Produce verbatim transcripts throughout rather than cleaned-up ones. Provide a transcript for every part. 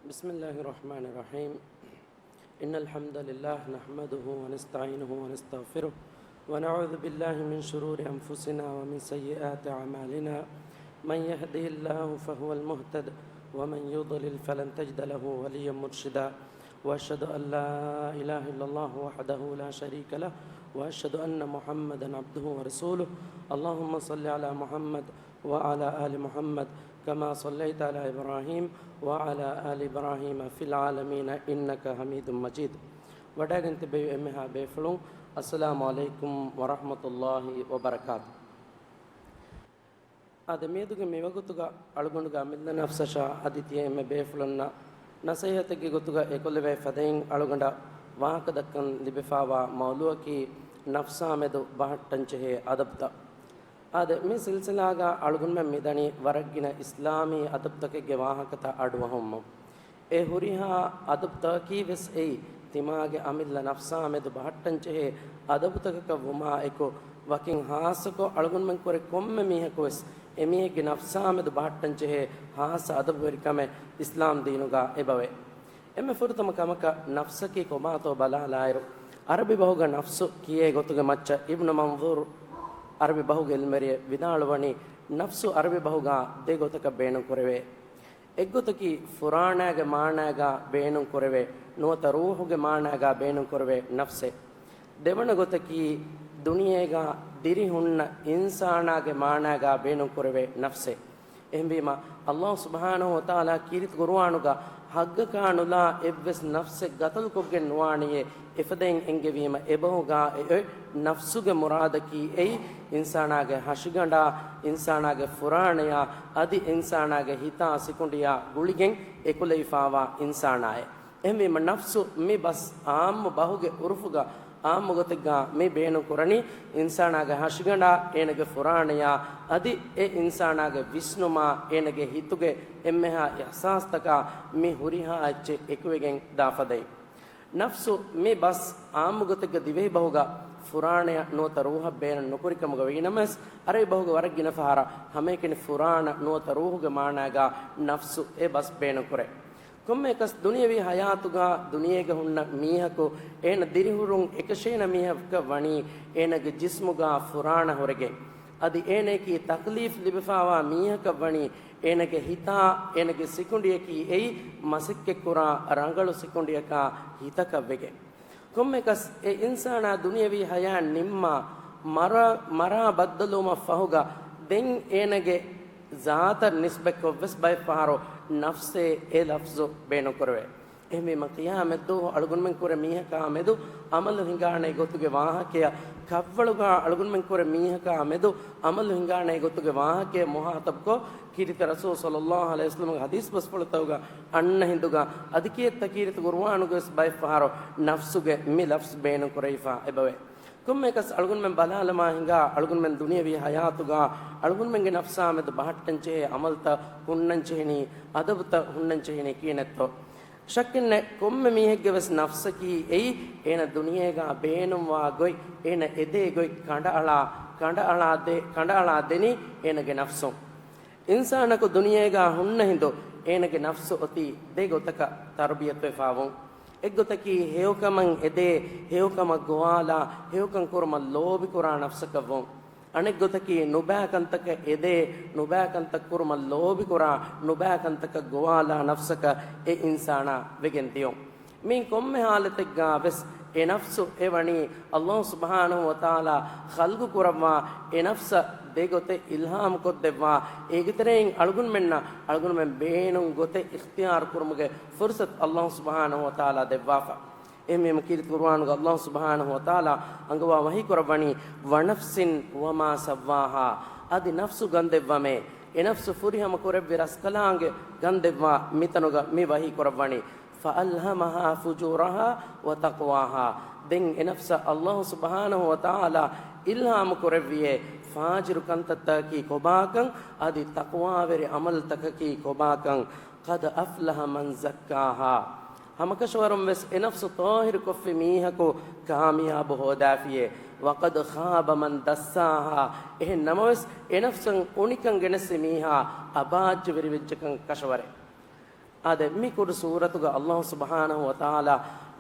بسم الله الرحمن الرحيم. إن الحمد لله نحمده ونستعينه ونستغفره، ونعوذ بالله من شرور أنفسنا ومن سيئات أعمالنا. من يهده الله فهو المهتد، ومن يضلل فلن تجد له وليا مرشدا. وأشهد أن لا إله إلا الله وحده لا شريك له، وأشهد أن محمدا عبده ورسوله. اللهم صل على محمد وعلى آل محمد كما صليت على إبراهيم وعلى آل إبراهيم في العالمين إنك حميد مجيد. ވަޑައިގެން ތިބެވި އެންމެހާ ބޭފުޅުން، އައްސަލާމު ޢަލައިކުމް ވަރަޙްމަތުﷲި ވަބަރަކާތު. އާދެ، މިއަދުގެ މިވަގުތުގަ އަޅުގަނޑުގެ އަމިއްލަ ނަފްސަށާ އަދި ތިޔަ އެންމެ ބޭފުޅުންނަށް ނަސޭހަތެއްގެ ގޮތުގަ އެކުލެވޭ ފަދައިން އަޅުގަނޑަށް ވާހަކަ ދައްކަން ލިބިފާވާ މައުޟޫޢަކީ ނަފްސާމެދު ބަހައްޓަންޖެހޭ އަދަބުތައް. އާދެ، މި ސިލްސިލާގަ އަޅުގަނޑުމެން މިދަނީ ވަރަށް ގިނަ އިސްލާމީ އަދަބުތަކެއްގެ ވާހަކަތައް އަޑުއަހުމުން. އެ ހުރިހާ އަދަބުތަކަކީ ވެސް އެއީ، ތިމާގެ އަމިއްލަ ނަފްސާމެދު ބަހައްޓަންޖެހޭ އަދަބުތަކަކަށް ވުމާ އެކު، ވަކިން ހާއްސަކޮށް އަޅުގަނޑުމެން ކުރެ ކޮންމެ މީހަކު ވެސް އެމީހެއްގެ ނަފްސާމެދު ބަހައްޓަންޖެހޭ ހާއްސަ އަދަބުވެރިކަމެއް އިސްލާމް ދީނުގަ އެބަވޭ. އެންމެ ފުރަތަމަ ކަމަކަށް ނަފްސަކީ ކޮބާތޯ ބަލާލާއިރު، އަރަބި ބަހުގަ ނަފްސު ކިޔޭ ގޮތުގެ މައްޗަށް އިބްނު މަންޟޫރު އަރަބި ބަހުގެ އިލްމުވެރިއެއް ވިދާޅުވަނީ، ނަފްސު އަރަބި ބަހުގަ ދެ ގޮތަކަށް ބޭނުން ކުރެވޭ. އެއްގޮތަކީ ފުރާނާގެ މާނާގަ ބޭނުން ކުރެވޭ، ނުވަތަ ރޫޙުގެ މާނާގަ ބޭނުން ކުރެވޭ ނަފްސެއް. ދެވަނަ ގޮތަކީ ދުނިޔޭގަ ދިރި ހުންނަ އިންސާނާގެ މާނާގަ ބޭނުން ކުރެވޭ ނަފްސެއް. އެހެންވީމަ، ﷲ ސުބްޙާނަހޫ ވަތަޢާލާ ކީރިތި ޤުރުއާނުގަ ޙައްޤަކާ ނުލާ އެއްވެސް ނަފްސެއް ޤަތުލުކޮށްގެން ނުވާނެޔޭ، އެފަދައިން އެންގެވީމަ، އެބަހުގަ އެ އޮތް ނަފްސުގެ މުރާދަކީ އެއީ، އިންސާނާގެ ހަށިގަނޑާ، އިންސާނާގެ ފުރާނަޔާ، އަދި އިންސާނާގެ ހިތާ ސިކުނޑިޔާ ގުޅިގެން އެކުލެވިފާވާ އިންސާނާއޭ. އެހެންވީމަ، ނަފްސު މި ބަސް ޢާއްމު ބަހުގެ ޢުރުފުގަ ޢާއްމު ގޮތެއްގަ މި ބޭނުން ކުރަނީ، އިންސާނާގެ ހަށިގަނޑާ، އޭނަގެ ފުރާނަޔާ، އަދި އެ އިންސާނާގެ ވިސްނުމާ، އޭނަގެ ހިތުގެ އެންމެހާ އިޙްސާސްތަކާ މި ހުރިހާ އެއްޗެއް އެކުވެގެން ދާ ފަދައިން. ނަފްސު މި ބަސް ޢާއްމު ގޮތެއްގަ ދިވެހި ބަހުގަ ފުރާނަޔަށް ނުވަތަ ރޫޙަށް ބޭނުން ނުކުރި ކަމުގަ ވީނަމަވެސް، ޢަރަބި ބަހުގަ ވަރަށް ގިނަ ފަހަރަށް ހަމައެކަނި ފުރާނަ ނުވަތަ ރޫޙުގެ މާނާގަ ނަފްސު އެ ބަސް ބޭނުން ކުރޭ. ކޮންމެއަކަސް ދުނިޔަވީ ޙަޔާތުގަ ދުނިޔޭގަ ހުންނަ މީހަކު އޭނަ ދިރިހުރުން އެކަށޭނަ މީހަކަށް ވަނީ އޭނަގެ ޖިސްމުގަ ފުރާނަ ހުރެގެން. އަދި އޭނައަކީ ތަކްލީފް ލިބިފާވާ މީހަކަށް ވަނީ އޭނަގެ ހިތާ، އޭނަގެ ސިކުނޑިއަކީ އެއީ މަސައްކަތްކުރާ ރަނގަޅު ސިކުނޑިއަކާ ހިތަކަށް ވެގެން. ކޮންމެއަކަސް އެ އިންސާނާ ދުނިޔަވީ ޙަޔާތް ނިންމާ މަރާ، މަރާ ބައްދަލުވުމަށް ފަހުގަ ދެން އޭނަގެ ޒާތަށް ނިސްބަތްކޮށްވެސް ބައެއް ފަހަރު ނަފްސޭ އެ ލަފްޒު ބޭނުންކުރެވޭ. އެހެންވީމަ، ޤިޔާމަތްދުވަހު އަޅުގަނޑުމެން ކުރެ މީހަކާ މެދު ޢަމަލު ހިނގާނޭ ގޮތުގެ ވާހަކަޔަށް، ކަށްވަޅުގަ އަޅުގަނޑުމެން ކުރެ މީހަކާ މެދު ޢަމަލު ހިނގާނޭ ގޮތުގެ ވާހަކަޔަށް މުޚާޠަބުކޮށް، ކީރިތި ރަސޫލު ޞައްލައްލާހު ޢަލައިހި ވަސައްލަމަގެ ޙަދީޘް ބަސްފުޅުތަކުގަ އަންނަ ހިނދުގަ އަދި ކިއެއްތަ ކީރިތި ޤުރުއާނުގަވެސް ބައެއް ފަހަރު ނަފްސުގެ މި ލަފްޒު ބޭނުން ކުރެވިފަ އެބަވޭ. ކޮންމެއަކަސް އަޅުގަނޑުމެން ބަލާލަމާ ހިނގާ، އަޅުގަނޑުމެން ދުނިޔަވީ ޙަޔާތުގަ އަޅުގަނޑުމެންގެ ނަފްސާމެދު ބަހައްޓަންޖެހޭ ޢަމަލުތައް ހުންނަންޖެހެނީ، އަދަބުތައް ހުންނަންޖެހެނީ ކިހިނެއްތޯ؟ ޝައްކެއްނެތް، ކޮންމެ މީހެއްގެ ވެސް ނަފްސަކީ އެއީ، އޭނަ ދުނިޔޭގަ ބޭނުންވާ ގޮތް، އޭނަ އެދޭ ގޮތް ކަނޑައަޅާ، ކަނޑައަޅާ ދެ، ކަނޑައަޅާ ދެނީ އޭނަގެ ނަފްސުން. އިންސާނަކު ދުނިޔޭގަ ހުންނަ ހިނދު އޭނަގެ ނަފްސު އޮތީ ދެ ގޮތަކަށް ތަރުބިޔަތުވެފާވުން. އެއްގޮތަކީ ހެޔޮކަމަށް އެދޭ، ހެޔޮކަމަށް ގޮވާލާ، ހެޔޮކަން ކުރުމަށް ލޯބިކުރާ ނަފްސަކަށްވުން. އަނެއްގޮތަކީ ނުބައިކަންތަކަށް އެދޭ، ނުބައިކަންތައް ކުރުމަށް ލޯބިކުރާ، ނުބައިކަންތަކަށް ގޮވާލާ ނަފްސަކަށް އެ އިންސާނާ ވެގެން ދިޔުން. މިއިން ކޮންމެ ޙާލަތެއްގަ ވެސް އެ ނަފްސު އެ ވަނީ ﷲ ސުބްޙާނަހޫ ވަތަޢާލާ ޚަލްޤު ކުރައްވާ އެ ނަފްސަށް ދެ ގޮތެއް އިލްހާމް ކޮށްދެއްވާ، އޭގެ ތެރެއިން އަޅުގަނޑުމެންނަށް އަޅުގަނޑުމެން ބޭނުން ގޮތެއް އިޚްތިޔާރު ކުރުމުގެ ފުރުޞަތު ﷲ ސުބްޙާނަހޫ ވަތަޢާލާ ދެއްވާފަ. އެހެންވީމަ ކީރިތި ޤުރުއާނުގަ ﷲ ސުބްޙާނަހޫ ވަތަޢާލާ އަންގަވާ ވަޙީ ކުރައްވަނީ، "وَنَفْسٍ وَمَا سَوَّاهَا." އަދި ނަފްސު ގަންދެއްވަމޭ. އެ ނަފްސު ފުރިހަމަ ކުރެއްވި ރަސްކަލާނގެ ގަންދެއްވާ މިތަނުގަ މި ވަޙީ ކުރައްވަނީ. "فَأَلْهَمَهَا فُجُورَهَا وَتَقْوَاهَا." ދެން އެ ނަފްސަށް ﷲ ސުބްޙާނަހޫ ވަތަޢާލާ އިލްހާމު ކުރެއްވިއޭ، ފާޖިރު ކަންތައްތަކަކީ ކޮބާކަން، އަދި ތަޤްވާވެރި ޢަމަލުތަކަކީ ކޮބާކަން. "قَدْ أَفْلَحَ مَنْ زَكَّاهَا." ހަމަކަށަވަރުން ވެސް އެ ނަފްސު ޠާހިރުކޮށްފި މީހަކު ކާމިޔާބު ހޯދާފިއޭ. "وَقَدْ خَابَ مَنْ دَسَّاهَا." އެހެން ނަމަވެސް، އެ ނަފްސަށް އުނިކަން ގެނެއްސި މީހާ އަބާއްޖަވެރިވެއްޖެކަން ކަށަވަރޭ. އާދެ، މި ކުރު ސޫރަތުގަ އައްލާހު ސުބްޙާނަހު ވަތަޢާލާ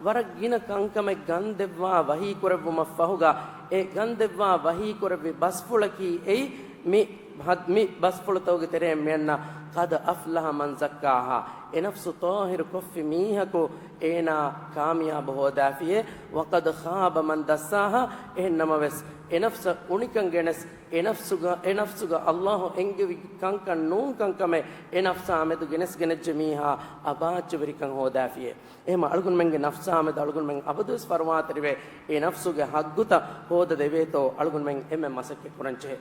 ވަރަށް ގިނަ ކަންކަމެއް ގަންދެއްވާ ވަޙީ ކުރެއްވުމަށްފަހުގަ، އެ ގަންދެއްވާ ވަޙީ ކުރެއްވި ބަސްފުޅަކީ އެއީ، މި ހަ-، މި ބަސްފުޅުތަކުގެ ތެރެއިން މިއަންނަ، "قد أفلح من زكاها"، އެ ނަފްސު ޠާހިރު ކޮށްފި މީހަކު އޭނާ ކާމިޔާބު ހޯދާފިއޭ، "وقد خاب من دساها"، އެހެން ނަމަވެސް، އެ ނަފްސަށް އުނިކަން ގެނެސް، އެ ނަފްސުގަ، އެ ނަފްސުގަ އައްލާހު އެންގެވި ކަންކަން ނޫން ކަންކަމެއް އެ ނަފްސާ މެދު ގެނެސް ގެނެއްޖެ މީހާ އަބާއްޗުވެރިކަން ހޯދާފިއޭ. އެހެމަ އަޅުގަނޑުމެންގެ ނަފްސާ މެދު އަޅުގަނޑުމެން އަބަދުވެސް ފަރުވާތެރިވެ، އެ ނަފްސުގެ ހައްގުތައް ހޯދަ ދެވޭތޯ އަޅުގަނޑުމެން އެންމެ މަސައްކަތް ކުރަންޖެހޭ.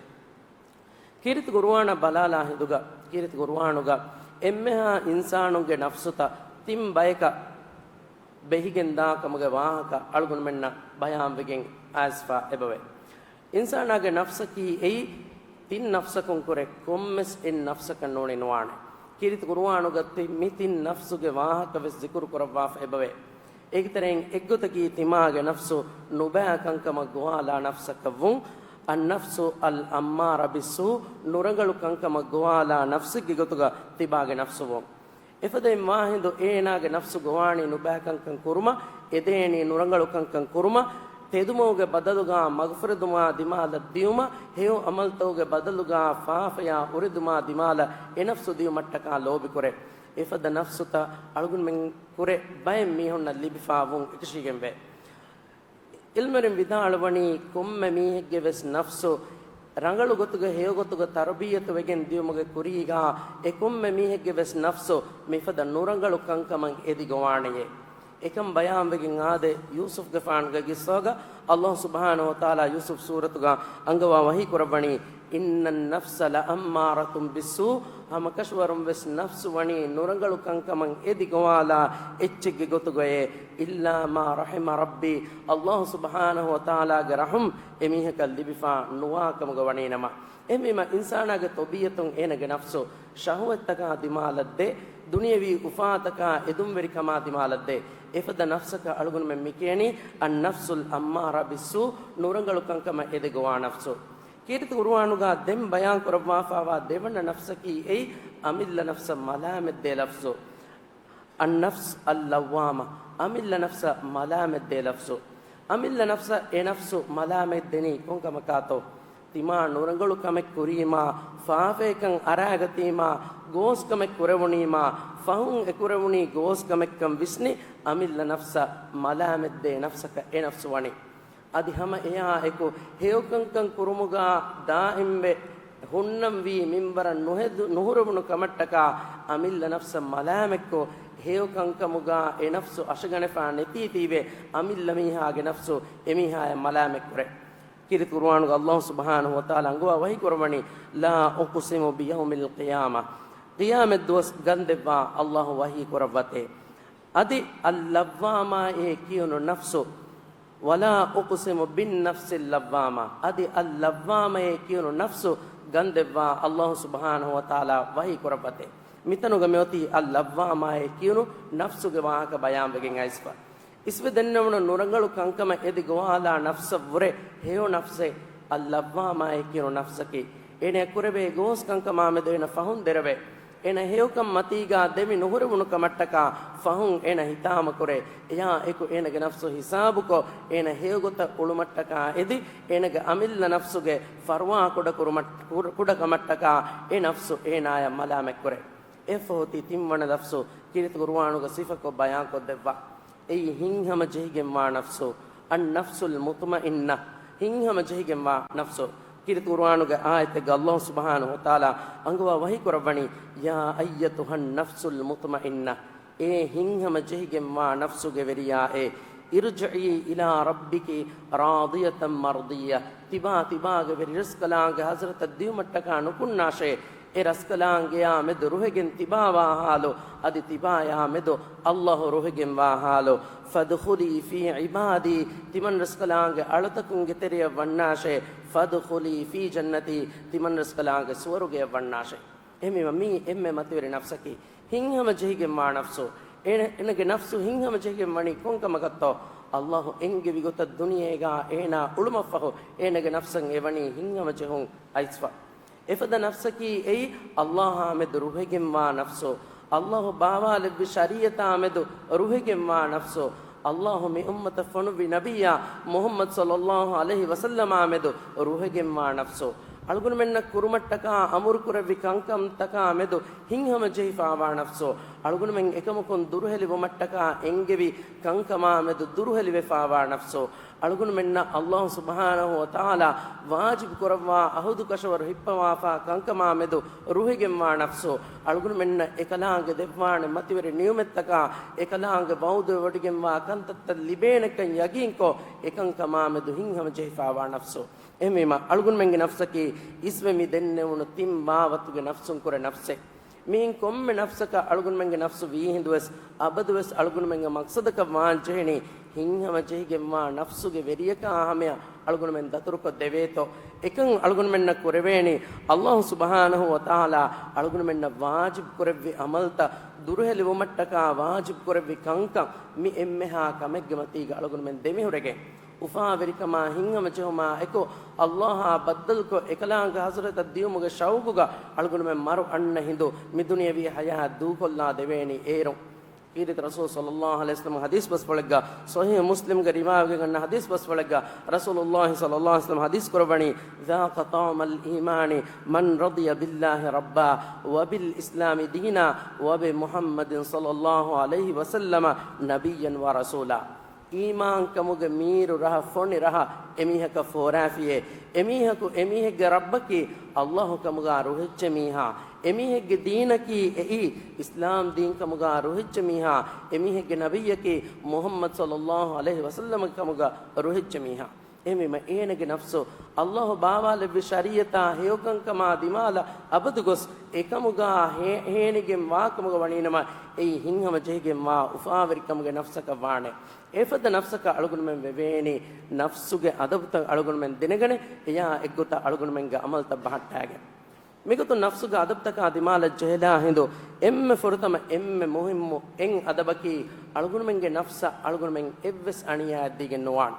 ކީރިތި ޤުރުއާނަށް ބަލާލާ ހިނދުގަ، ކީރިތި ޤުރުއާނުގަ އެންމެހާ އިންސާނުންގެ ނަފްސުތައް ތިން ބަޔަކަށް ބެހިގެންދާ ކަމުގެ ވާހަކަ އަޅުގަނޑުމެންނަށް ބަޔާންވެގެން އައިސްފަ އެބަވޭ. އިންސާނާގެ ނަފްސަކީ އެއީ ތިން ނަފްސަކުން ކުރެ ކޮންމެސް އެއް ނަފްސަކަށް ނޫނީ ނުވާނެ. ކީރިތި ޤުރުއާނުގަ ތި-، މި ތިން ނަފްސުގެ ވާހަކަ ވެސް ޒިކުރު ކުރައްވާފަ އެބަވޭ. އޭގެ ތެރެއިން އެއްގޮތަކީ ތިމާގެ ނަފްސު ނުބައި ކަންކަމަށް ގޮވާލާ ނަފްސަކަށްވުން، النفس الأمارة بالسوء، ނުރަނގަޅު ކަންކަމަށް ގޮވާލާ ނަފްސެއްގެ ގޮތުގަ ތިބާގެ ނަފްސުވުން. އެފަދައިން ވާހިނދު އޭނާގެ ނަފްސު ގޮވާނީ ނުބައިކަންކަން ކުރުމަށް، އެދޭނީ ނުރަނގަޅު ކަންކަން ކުރުމަށް، ތެދުމަގުގެ ބަދަލުގަ މަގުފުރެދުމާ ދިމާލަށް ދިޔުމަށް، ހެޔޮ އަމަލުތަކުގެ ބަދަލުގަ ފާފަޔާ އުރެދުމާ ދިމާލަށް އެ ނަފްސު ދިޔުމަށްޓަކާ ލޯބިކުރޭ. އެފަދަ ނަފްސުތައް އަޅުގަނޑުމެން ކުރެ ބައެއް މީހުންނަށް ލިބިފާވުން އެކަށީގެންވޭ. ޢިލްމުވެރިން ވިދާޅުވަނީ، ކޮންމެ މީހެއްގެ ވެސް ނަފްސު ރަނގަޅު ގޮތުގަ ހެޔޮ ގޮތުގަ ތަރުބިއްޔަތު ވެގެން ދިޔުމުގެ ކުރީގަ، އެ ކޮންމެ މީހެއްގެ ވެސް ނަފްސު މިފަދަ ނުރަނގަޅު ކަންކަމަށް އެދި ގޮވާނެޔޭ. އެކަން ބަޔާންވެގެން އާދެ، ޔޫސުފްގެފާނުގެ ގިއްސާގަ އައްލާހު ސުބްޙާނަހު ވަތަޢާލާ ޔޫސުފް ސޫރަތުގަ އަންގަވާ ވަޙީ ކުރައްވަނީ، إن النفس لأمارة بالسوء، ހަމަކަށަވަރުން ވެސް ނަފްސު ވަނީ ނުރަނގަޅު ކަންކަމަށް އެދި ގޮވާލާ އެއްޗެއްގެ ގޮތުގައޭ، إلا ما رحم ربي، އައްލާހު ސުބްޙާނަހު ވަތަޢާލާގެ ރަޙުމް އެމީހަކަށް ލިބިފާ ނުވާ ކަމުގަ ވަނީނަމަ. އެހެންވީމަ، އިންސާނާގެ ޠަބީޢަތުން އޭނަގެ ނަފްސު ޝަހުވަތްތަކާ ދިމާލަށްދޭ، ދުނިޔަވީ އުފާތަކާ އެދުންވެރިކަމާ ދިމާލަށްދޭ. އެފަދަ ނަފްސަކަށް އަޅުގަނޑުމެން މިކިޔަނީ النفس الأمارة بالسوء، ނުރަނގަޅު ކަންކަމަށް އެދި ގޮވާ ނަފްސު. ކީރިތި ޤުރުއާނުގަ ދެން ބަޔާން ކުރައްވާފާވާ ދެވަނަ ނަފްސަކީ އެއީ އަމިއްލަ ނަފްސަށް މަލާމަތްދޭ ލަފްޒު. النفس اللوامة، އަމިއްލަ ނަފްސަށް މަލާމަތްދޭ ލަފްޒު. އަމިއްލަ ނަފްސަށް އެ ނަފްސު މަލާމަތްދެނީ ކޮންކަމަކާތޯ؟ ތިމާ ނުރަނގަޅު ކަމެއް ކުރީމާ، ފާފައެއްކަން އަރާގަތީމާ، ގޯސް ކަމެއް ކުރެވުނީމާ، ފަހުން އެކުރެވުނީ ގޯސް ކަމެއްކަން ވިސްނި، އަމިއްލަ ނަފްސަށް މަލާމަތްދޭ ނަފްސަކަށް އެ ނަފްސު ވަނީ. އަދި ހަމަ އެއާ އެކު ހެޔޮކަންކަން ކުރުމުގަ ދާއިމްވެ ހުންނަންވީ މިންވަރަށް ނުހެދު-، ނުހުރެވުނު ކަމަށްޓަކާ އަމިއްލަ ނަފްސަށް މަލާމަތްކޮށް، ހެޔޮކަންކަމުގަ އެ ނަފްސު އަށަގަނެފާ ނެތީތީވެ، އަމިއްލަ މީހާގެ ނަފްސު އެމީހާޔަށް މަލާމަތްކުރޭ. ކީރިތި ޤުރުއާނުގަ އައްލާހު ސުބްޙާނަހު ވަތަޢާލާ އަންގަވާ ވަޙީ ކުރައްވަނީ، لا أقسم بيوم القيامة، ޤިޔާމަތްދުވަސް ގަންދެއްވާ އައްލާހު ވަޙީ ކުރައްވަތޭ. އަދި އައްލައްވާމާއޭ ކިޔުނު ނަފްސު، ولا أقسم بالنفس اللوامة، އަދި އައްލައްވާމައޭ ކިޔުނު ނަފްސު ގަންދެއްވާ އައްލާހު ސުބްޙާނަހު ވަތަޢާލާ ވަޙީ ކުރައްވަތޭ. މިތަނުގަ މިއޮތީ އައްލައްވާމާއޭ ކިޔުނު ނަފްސުގެ ވާހަކަ ބަޔާންވެގެން އައިސްފަ. އިސްވެ ދެންނެވުނު ނުރަނގަޅު ކަންކަމަށް އެދި ގޮވާލާ ނަފްސަށްވުރެ ހެޔޮ ނަފްސެއް އައްލައްވާމާއޭ ކިޔުނު ނަފްސަކީ. އޭނަ ކުރެވޭ ގޯސް ކަންކަމާމެދު އޭނަ ފަހުން ދެރަވޭ. އޭނަ ހެޔޮކަން މަތީގާ ދެމި ނުހުރެވުނު ކަމަށްޓަކާ ފަހުން އޭނަ ހިތާމަކުރޭ. އެޔާ އެކު އޭނަގެ ނަފްސު ހިސާބުކޮށް، އޭނަ ހެޔޮގޮތަށް އުޅުމަށްޓަކާ އެދި، އޭނަގެ އަމިއްލަ ނަފްސުގެ ފަރުވާ ކުޑަކުރުމަށް-، ކުޑަ-، ކުޑަކަމަށްޓަކާ އެ ނަފްސު އޭނާޔަށް މަލާމަތްކުރޭ. އެއަށްފަހު އޮތީ ތިންވަނަ ލަފްޒު ކީރިތި ޤުރުއާނުގަ ސިފަކޮށް ބަޔާންކޮށްދެއްވާ. އެއީ ހިތްހަމަޖެހިގެންވާ ނަފްސު، النفس المطمئنة، ހިތްހަމަޖެހިގެންވާ ނަފްސު. ކީރިތި ޤުރުއާނުގެ އާޔަތެއްގަ އައްލާހު ސުބްޙާނަހު ވަތަޢާލާ އަންގަވާ ވަޙީ ކުރައްވަނީ، يا أيتها النفس المطمئنة، އޭ ހިތްހަމަޖެހިގެންވާ ނަފްސުގެ ވެރިޔާއޭ، ارجعي إلى ربك راضية مرضية، ތިބާ ތިބާގެ ވެރި ރަސްކަލާނގެ ޙަޟްރަތަށް ދިޔުމަށްޓަކާ ނުކުންނާށޭ. އެ ރަސްކަލާނގެޔާ މެދު ރުހެގެން ތިބާވާ ޙާލު، އަދި ތިބާޔާ މެދު އައްލާހު ރުހެގެންވާ ޙާލު. فادخلي في عبادي، ތިމަން ރަސްކަލާނގެ އަޅަތަކުންގެ ތެރެޔަށް ވަންނާށޭ. فادخلي في جنتي، ތިމަން ރަސްކަލާނގެ ސުވަރުގެޔަށް ވަންނާށޭ. އެހެންވީމަ މީ އެންމެ މަތިވެރި ނަފްސަކީ، ހިތްހަމަޖެހިގެންވާ ނަފްސު. އޭނަ-، އޭނަގެ ނަފްސު ހިތްހަމަޖެހިގެން ވަނީ ކޮންކަމަކަށްތޯ؟ އައްލާހު އެންގެވި ގޮތަށް ދުނިޔޭގާ އޭނާ އުޅުމަށްފަހު، އޭނަގެ ނަފްސަށް އެވަނީ ހިތްހަމަޖެހުން އައިސްފަ. އެފަދަ ނަފްސަކީ އެއީ އައްލާހާމެދު ރުހެގެންވާ ނަފްސު. ﷲ ބާވާލެއްވި ޝަރީޢަތާ މެދު ރުހިގެންވާ ނަފްސު، ﷲ މި އުއްމަތަށް ފޮނުއްވި ނަބިއްޔާ މުޙައްމަދު ޞައްލައްލާހު ޢަލައިހި ވަސައްލަމާ މެދު ރުހިގެންވާ ނަފްސު، އަޅުގަނޑުމެންނަށް ކުރުމަށްޓަކާ އަމުރުކުރެއްވި ކަންކަންތަކާ މެދު ހިތްހަމަޖެހިފާވާ ނަފްސު، އަޅުގަނޑުމެން އެކަމަކުން ދުރުހެލިވުމަށްޓަކާ އެންގެވި ކަންކަމާ މެދު ދުރުހެލިވެފާވާ ނަފްސު، އަޅުގަނޑުމެންނަށް ﷲ ސުބްޙާނަހޫ ވަތަޢާލާ ވާޖިބު ކުރައްވާ އަހުދު ކަށަވަރު ހިއްޕަވާފާ ކަންކަމާ މެދު ރުހިގެންވާ ނަފްސު، އަޅުގަނޑުމެންނަށް އެކަލާނގެ ދެއްވާނެ މަތިވެރި ނިޢުމަތްތަކާ، އެކަލާނގެ ވަޢުދުވެވޮޑިގެންވާ ކަންތައްތައް ލިބޭނެކަން ޔަގީންކޮށް، އެކަންކަމާ މެދު ހިތްހަމަޖެހިފާވާ ނަފްސު. އެހެންވީމަ، އަޅުގަނޑުމެންގެ ނަފްސަކީ އިސްވެ މި ދެންނެވުނު ތިން ބާވަތުގެ ނަފްސުން ކުރެ ނަފްސެއް. މިއިން ކޮންމެ ނަފްސަކަށް އަޅުގަނޑުމެންގެ ނަފްސު ވީހިނދުވެސް އަބަދުވެސް އަޅުގަނޑުމެންގެ މަޤްޞަދަކަށް ވާންޖެހެނީ ހިތްހަމަޖެހިގެންވާ ނަފްސުގެ ވެރިޔަކާ ހަމަޔަށް އަޅުގަނޑުމެން ދަތުރުކޮށް ދެވޭތޯ. އެކަން އަޅުގަނޑުމެންނަށް ކުރެވޭނީ، ﷲ ސުބްޙާނަހޫ ވަތަޢާލާ އަޅުގަނޑުމެންނަށް ވާޖިބު ކުރެއްވި ޢަމަލުތައް ދުރުހެލިވުމަށްޓަކާ ވާޖިބު ކުރެއްވި ކަންކަން މި އެންމެހާ ކަމެއްގެ މަތީގަ އަޅުގަނޑުމެން ދެމިހުރެގެން، އުފާވެރިކަމާ ހިތްހަމަޖެހުމާ އެކު، ﷲއާ ބައްދަލުކޮށް، އެކަލާނގެ ޙަޟްރަތަށް ދިޔުމުގެ ޝައުގުގަ އަޅުގަނޑުމެން މަރު އަންނަ ހިނދު މި ދުނިޔަވީ ޙަޔާތް ދޫކޮށްލާ ދެވޭނީ އޭރުން. ކީރިތި ރަސޫލު ޞައްލައްލާހު ޢަލައިހި ވަސައްލަމް ޙަދީޘް ބަސްފުޅެއްގަ، ޞަޙީޙު މުސްލިމްގެ ރިވާވެގެން އަންނަ ޙަދީޘް ބަސްފުޅެއްގަ، ރަސޫލުﷲ ޞައްލައްލާހު ޢަލައިހި ވަސައްލަމް ޙަދީޘް ކުރައްވަނީ، ذاق طعم الإيمان من رضي بالله ربا وبالإسلام دينا وبمحمد صلى الله عليه وسلم نبيا ورسولا. އީމާންކަމުގެ މީރު ރަހަ، ފޮނި ރަހަ އެމީހަކަށް ފޯރާފިއޭ. އެމީހަކު އެމީހެއްގެ ރައްބަކީ ﷲ ކަމުގާ ރުހިއްޖެ މީހާ. އެމީހެއްގެ ދީނަކީ އެއީ އިސްލާމް ދީން ކަމުގާ ރުހިއްޖެ މީހާ. އެމީހެއްގެ ނަބިއްޔަކީ މުޙައްމަދު ޞައްލައްލާހު ޢަލައިހި ވަސައްލަމްގެ ކަމުގަ ރުހިއްޖެ މީހާ. އެހެންވީމަ އޭނަގެ ނަފްސު ﷲ ބާވާލެއްވި ޝަރީޢަތާ ހެޔޮކަންކަމާ ދިމާލަށް އަބަދުގޮސް އެކަމުގާ ހޭ-، ހޭނިގެން ވާކަމުގަ ވަނީނަމަ، އެއީ ހިތްހަމަޖެހިގެންވާ އުފާވެރިކަމުގެ ނަފްސަކަށް ވާނެ. އެފަދަ ނަފްސަކަށް އަޅުގަނޑުމެން ވެވޭނީ، ނަފްސުގެ އަދަބުތައް އަޅުގަނޑުމެން ދެނެގަނެ، އެޔާ އެއްގޮތަށް އަޅުގަނޑުމެންގެ އަމަލުތައް ބަހައްޓާގެން. މިގޮތުން ނަފްސުގެ އަދަބުތަކާ ދިމާލަށް ޖެހިލާ ހިނދު، އެންމެ ފުރަތަމަ އެންމެ މުހިއްމު އެއް އަދަބަކީ، އަޅުގަނޑުމެންގެ ނަފްސަށް އަޅުގަނޑުމެން އެއްވެސް އަނިޔާއެއް ދީގެން ނުވާން.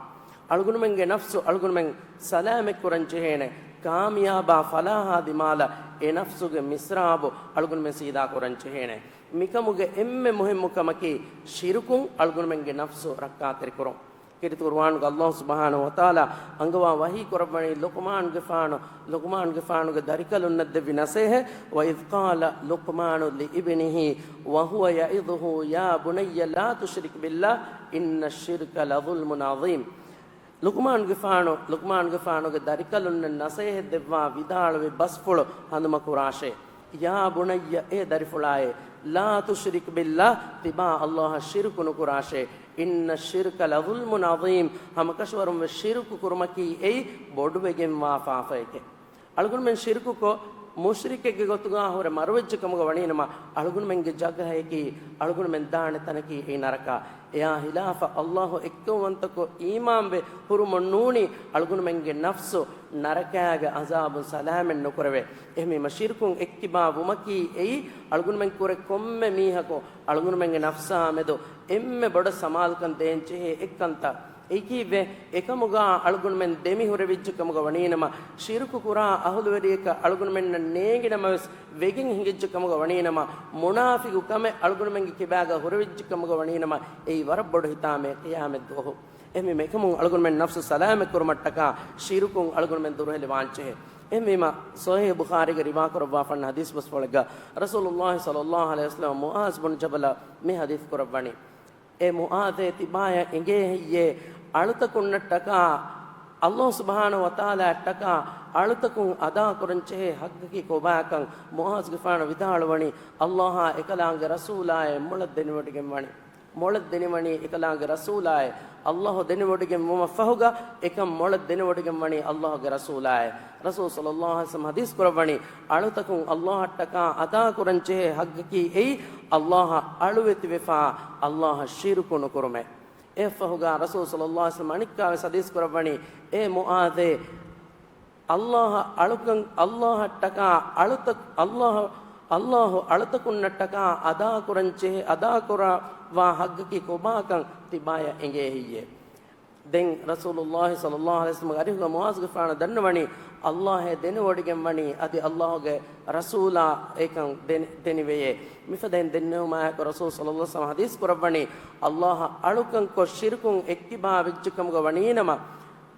އަޅުގަނޑުމެންގެ ނަފްސު އަޅުގަނޑުމެން ސަލާމަތް ކުރަން ޖެހޭނެ. ކާމިޔާބާ ފަލާހާ ދިމާލަށް އެ ނަފްސުގެ މިސްރާބު އަޅުގަނޑުމެން ސީދާ ކުރަން ޖެހޭނެ. މިކަމުގެ އެންމެ މުހިއްމު ކަމަކީ، ޝިރުކުން އަޅުގަނޑުމެންގެ ނަފްސު ރައްކާތެރިކުރުން. ކީރިތި ޤުރުއާނުގަ ﷲ ސުބްޙާނަހޫ ވަތަޢާލާ އަންގަވާ ވަޙީ ކުރައްވަނީ ލުޤްމާނުގެފާނު، ލުޤްމާނުގެފާނުގެ ދަރިކަލުންނަށް ދެއްވި ނަޞޭޙަތް، وإذ قال لقمان لابنه وهو يعظه يا بني لا تشرك بالله إن الشرك لظلم عظيم. ލުޤްމާނުގެފާނު، ލުޤްމާނުގެފާނުގެ ދަރިކަލުންނަށް ނަޞޭޙަތް ދެއްވާ ވިދާޅުވި ބަސްފުޅު ހަނދުމަކުރާށޭ. يا بني، އޭ ދަރިފުޅާއޭ، لا تشرك بالله، ތިބާ ﷲއަށް ޝިރުކު ނުކުރާށޭ. إن الشرك لظلم عظيم، ހަމަކަށަވަރުންވެސް ޝިރުކު ކުރުމަކީ އެއީ ބޮޑުވެގެންވާ ފާފައެކޭ. އަޅުގަނޑުމެން ޝިރުކުކޮށް، މުޝްރިކެއްގެ ގޮތުގާ ހުރެ މަރުވެއްޖެ ކަމުގަ ވަނީނަމަ، އަޅުގަނޑުމެންގެ ޖަގަހައަކީ، އަޅުގަނޑުމެން ދާނެ ތަނަކީ އެއީ ނަރަކާ. އެޔާ ހިލާފަށް ﷲ އެއްކައުވަންތަކޮށް އީމާންވެ ހުރުމުން ނޫނީ، އަޅުގަނޑުމެންގެ ނަފްސު ނަރަކާގެ ޢަޛާބުން ސަލާމަތް ނުކުރެވޭ. އެހެންވީމަ ޝިރުކުން އެއްކިބާ ވުމަކީ އެއީ، އަޅުގަނޑުމެން ކުރެ ކޮންމެ މީހަކު އަޅުގަނޑުމެންގެ ނަފްސާ މެދު އެންމެ ބޮޑަށް ސަމާލުކަން ދޭން ޖެހޭ އެއްކަންތައް. އެކީވެ، އެކަމުގާ އަޅުގަނޑުމެން ދެމިހުރެވިއްޖެ ކަމުގަ ވަނީނަމަ، ޝިރުކު ކުރާ އަހުލުވެރިޔަކަށް އަޅުގަނޑުމެންނަށް ނޭނގި ނަމަވެސް، ވެގެން ހިނގިއްޖެ ކަމުގަ ވަނީނަމަ، މުނާފިގު ކަމެއް އަޅުގަނޑުމެންގެ ކިބާގަ ހުރެވިއްޖެ ކަމުގަ ވަނީނަމަ، އެއީ ވަރަށް ބޮޑު ހިތާމައެއް ޤިޔާމަތް ދުވަހު. އެހެންވީމަ އެކަމުން އަޅުގަނޑުމެން ނަފްސު ސަލާމަތް ކުރުމަށްޓަކާ ޝިރުކުން އަޅުގަނޑުމެން ދުރުހެލިވާންޖެހޭ. އެހެންވީމަ ޞަޙީޙު ބުޚާރީގެ ރިވާކުރައްވާފަންނަ ޙަދީޘް ބަސްފުޅެއްގަ ރަސޫލުﷲ ޞައްލައްލާހު ޢަލައިހި ވަސައްލަމަ މުޢާޛު ބުން ޖަބަލަށް މި ޙަދީޘް ކުރައްވަނީ. އޭ މުޢާޛޭ، ތިބާޔަށް އެނގޭ ހެއްޔޭ، އަޅުތަކުންނަށްޓަކާ، ﷲ ސުބްޙާނަހޫ ވަތަޢާލާއަށްޓަކާ އަޅުތަކުން އަދާކުރަންޖެހޭ ޙައްޤަކީ ކޮބާކަން؟ މުޢާޛުގެފާނު ވިދާޅުވަނީ، ﷲއާ އެކަލާނގެ ރަސޫލާއޭ މޮޅަށް ދެނެވޮޑިގެންވަނީ. މޮޅަށް ދެނެވަނީ އެކަލާނގެ ރަސޫލާއޭ، ﷲ ދެނެވޮޑިގެން ވުމަށްފަހުގަ އެކަން މޮޅަށް ދެނެވޮޑިގެން ވަނީ ﷲގެ ރަސޫލާއޭ. ރަސޫލު ޞައްލައްލާހު ޢަލައިހި ވަސައްލަމަ ޙަދީޘް ކުރައްވަނީ، އަޅުތަކުން ﷲއަށްޓަކާ އަދާކުރަންޖެހޭ ޙައްޤަކީ އެއީ، ﷲއަށް އަޅުވެތިވެފާ، ﷲއަށް ޝިރުކު ނުކުރުމޭ. އެއަށްފަހުގަ ރަސޫލު ޞައްލައްލާހު ޢަލައިހި ވަސައްލަމަ އަނެއްކާވެސް ޙަދީޘް ކުރައްވަނީ، އޭ މުޢާޛޭ، ﷲއަށް އަޅުކަން، ﷲއަށްޓަކާ އަޅުތަ-، ﷲ، ﷲ އަޅުތަކުންނަށްޓަކާ އަދާކުރަންޖެހޭ، އަދާކުރައްވާ ޙައްޤަކީ ކޮބާކަން ތިބާޔަށް އެނގޭ ހެއްޔޭ؟ ދެން ރަސޫލުﷲ ޞައްލަﷲ ޢަލައިހި ވަސައްލަމަގެ އަރިހުގަ މުޢާޛުގެފާނަށް ދަންނަވަނީ، ﷲ އޭ ދެނެވޮޑިގެންވަނީ އަދި ﷲގެ ރަސޫލާ އެކަން ދެނެ-، ދެނެވެޔޭ. މިފަދައިން ދެންނެވުމާއެކު ރަސޫލު ޞައްލަﷲ ޢަލައިހި ވަސައްލަމަ ޙަދީޘް ކުރައްވަނީ، ﷲ އަޅުކަންކޮށް ޝިރުކުން އެއްކިބާ ވެއްޖެކަމުގަ ވަނީނަމަ،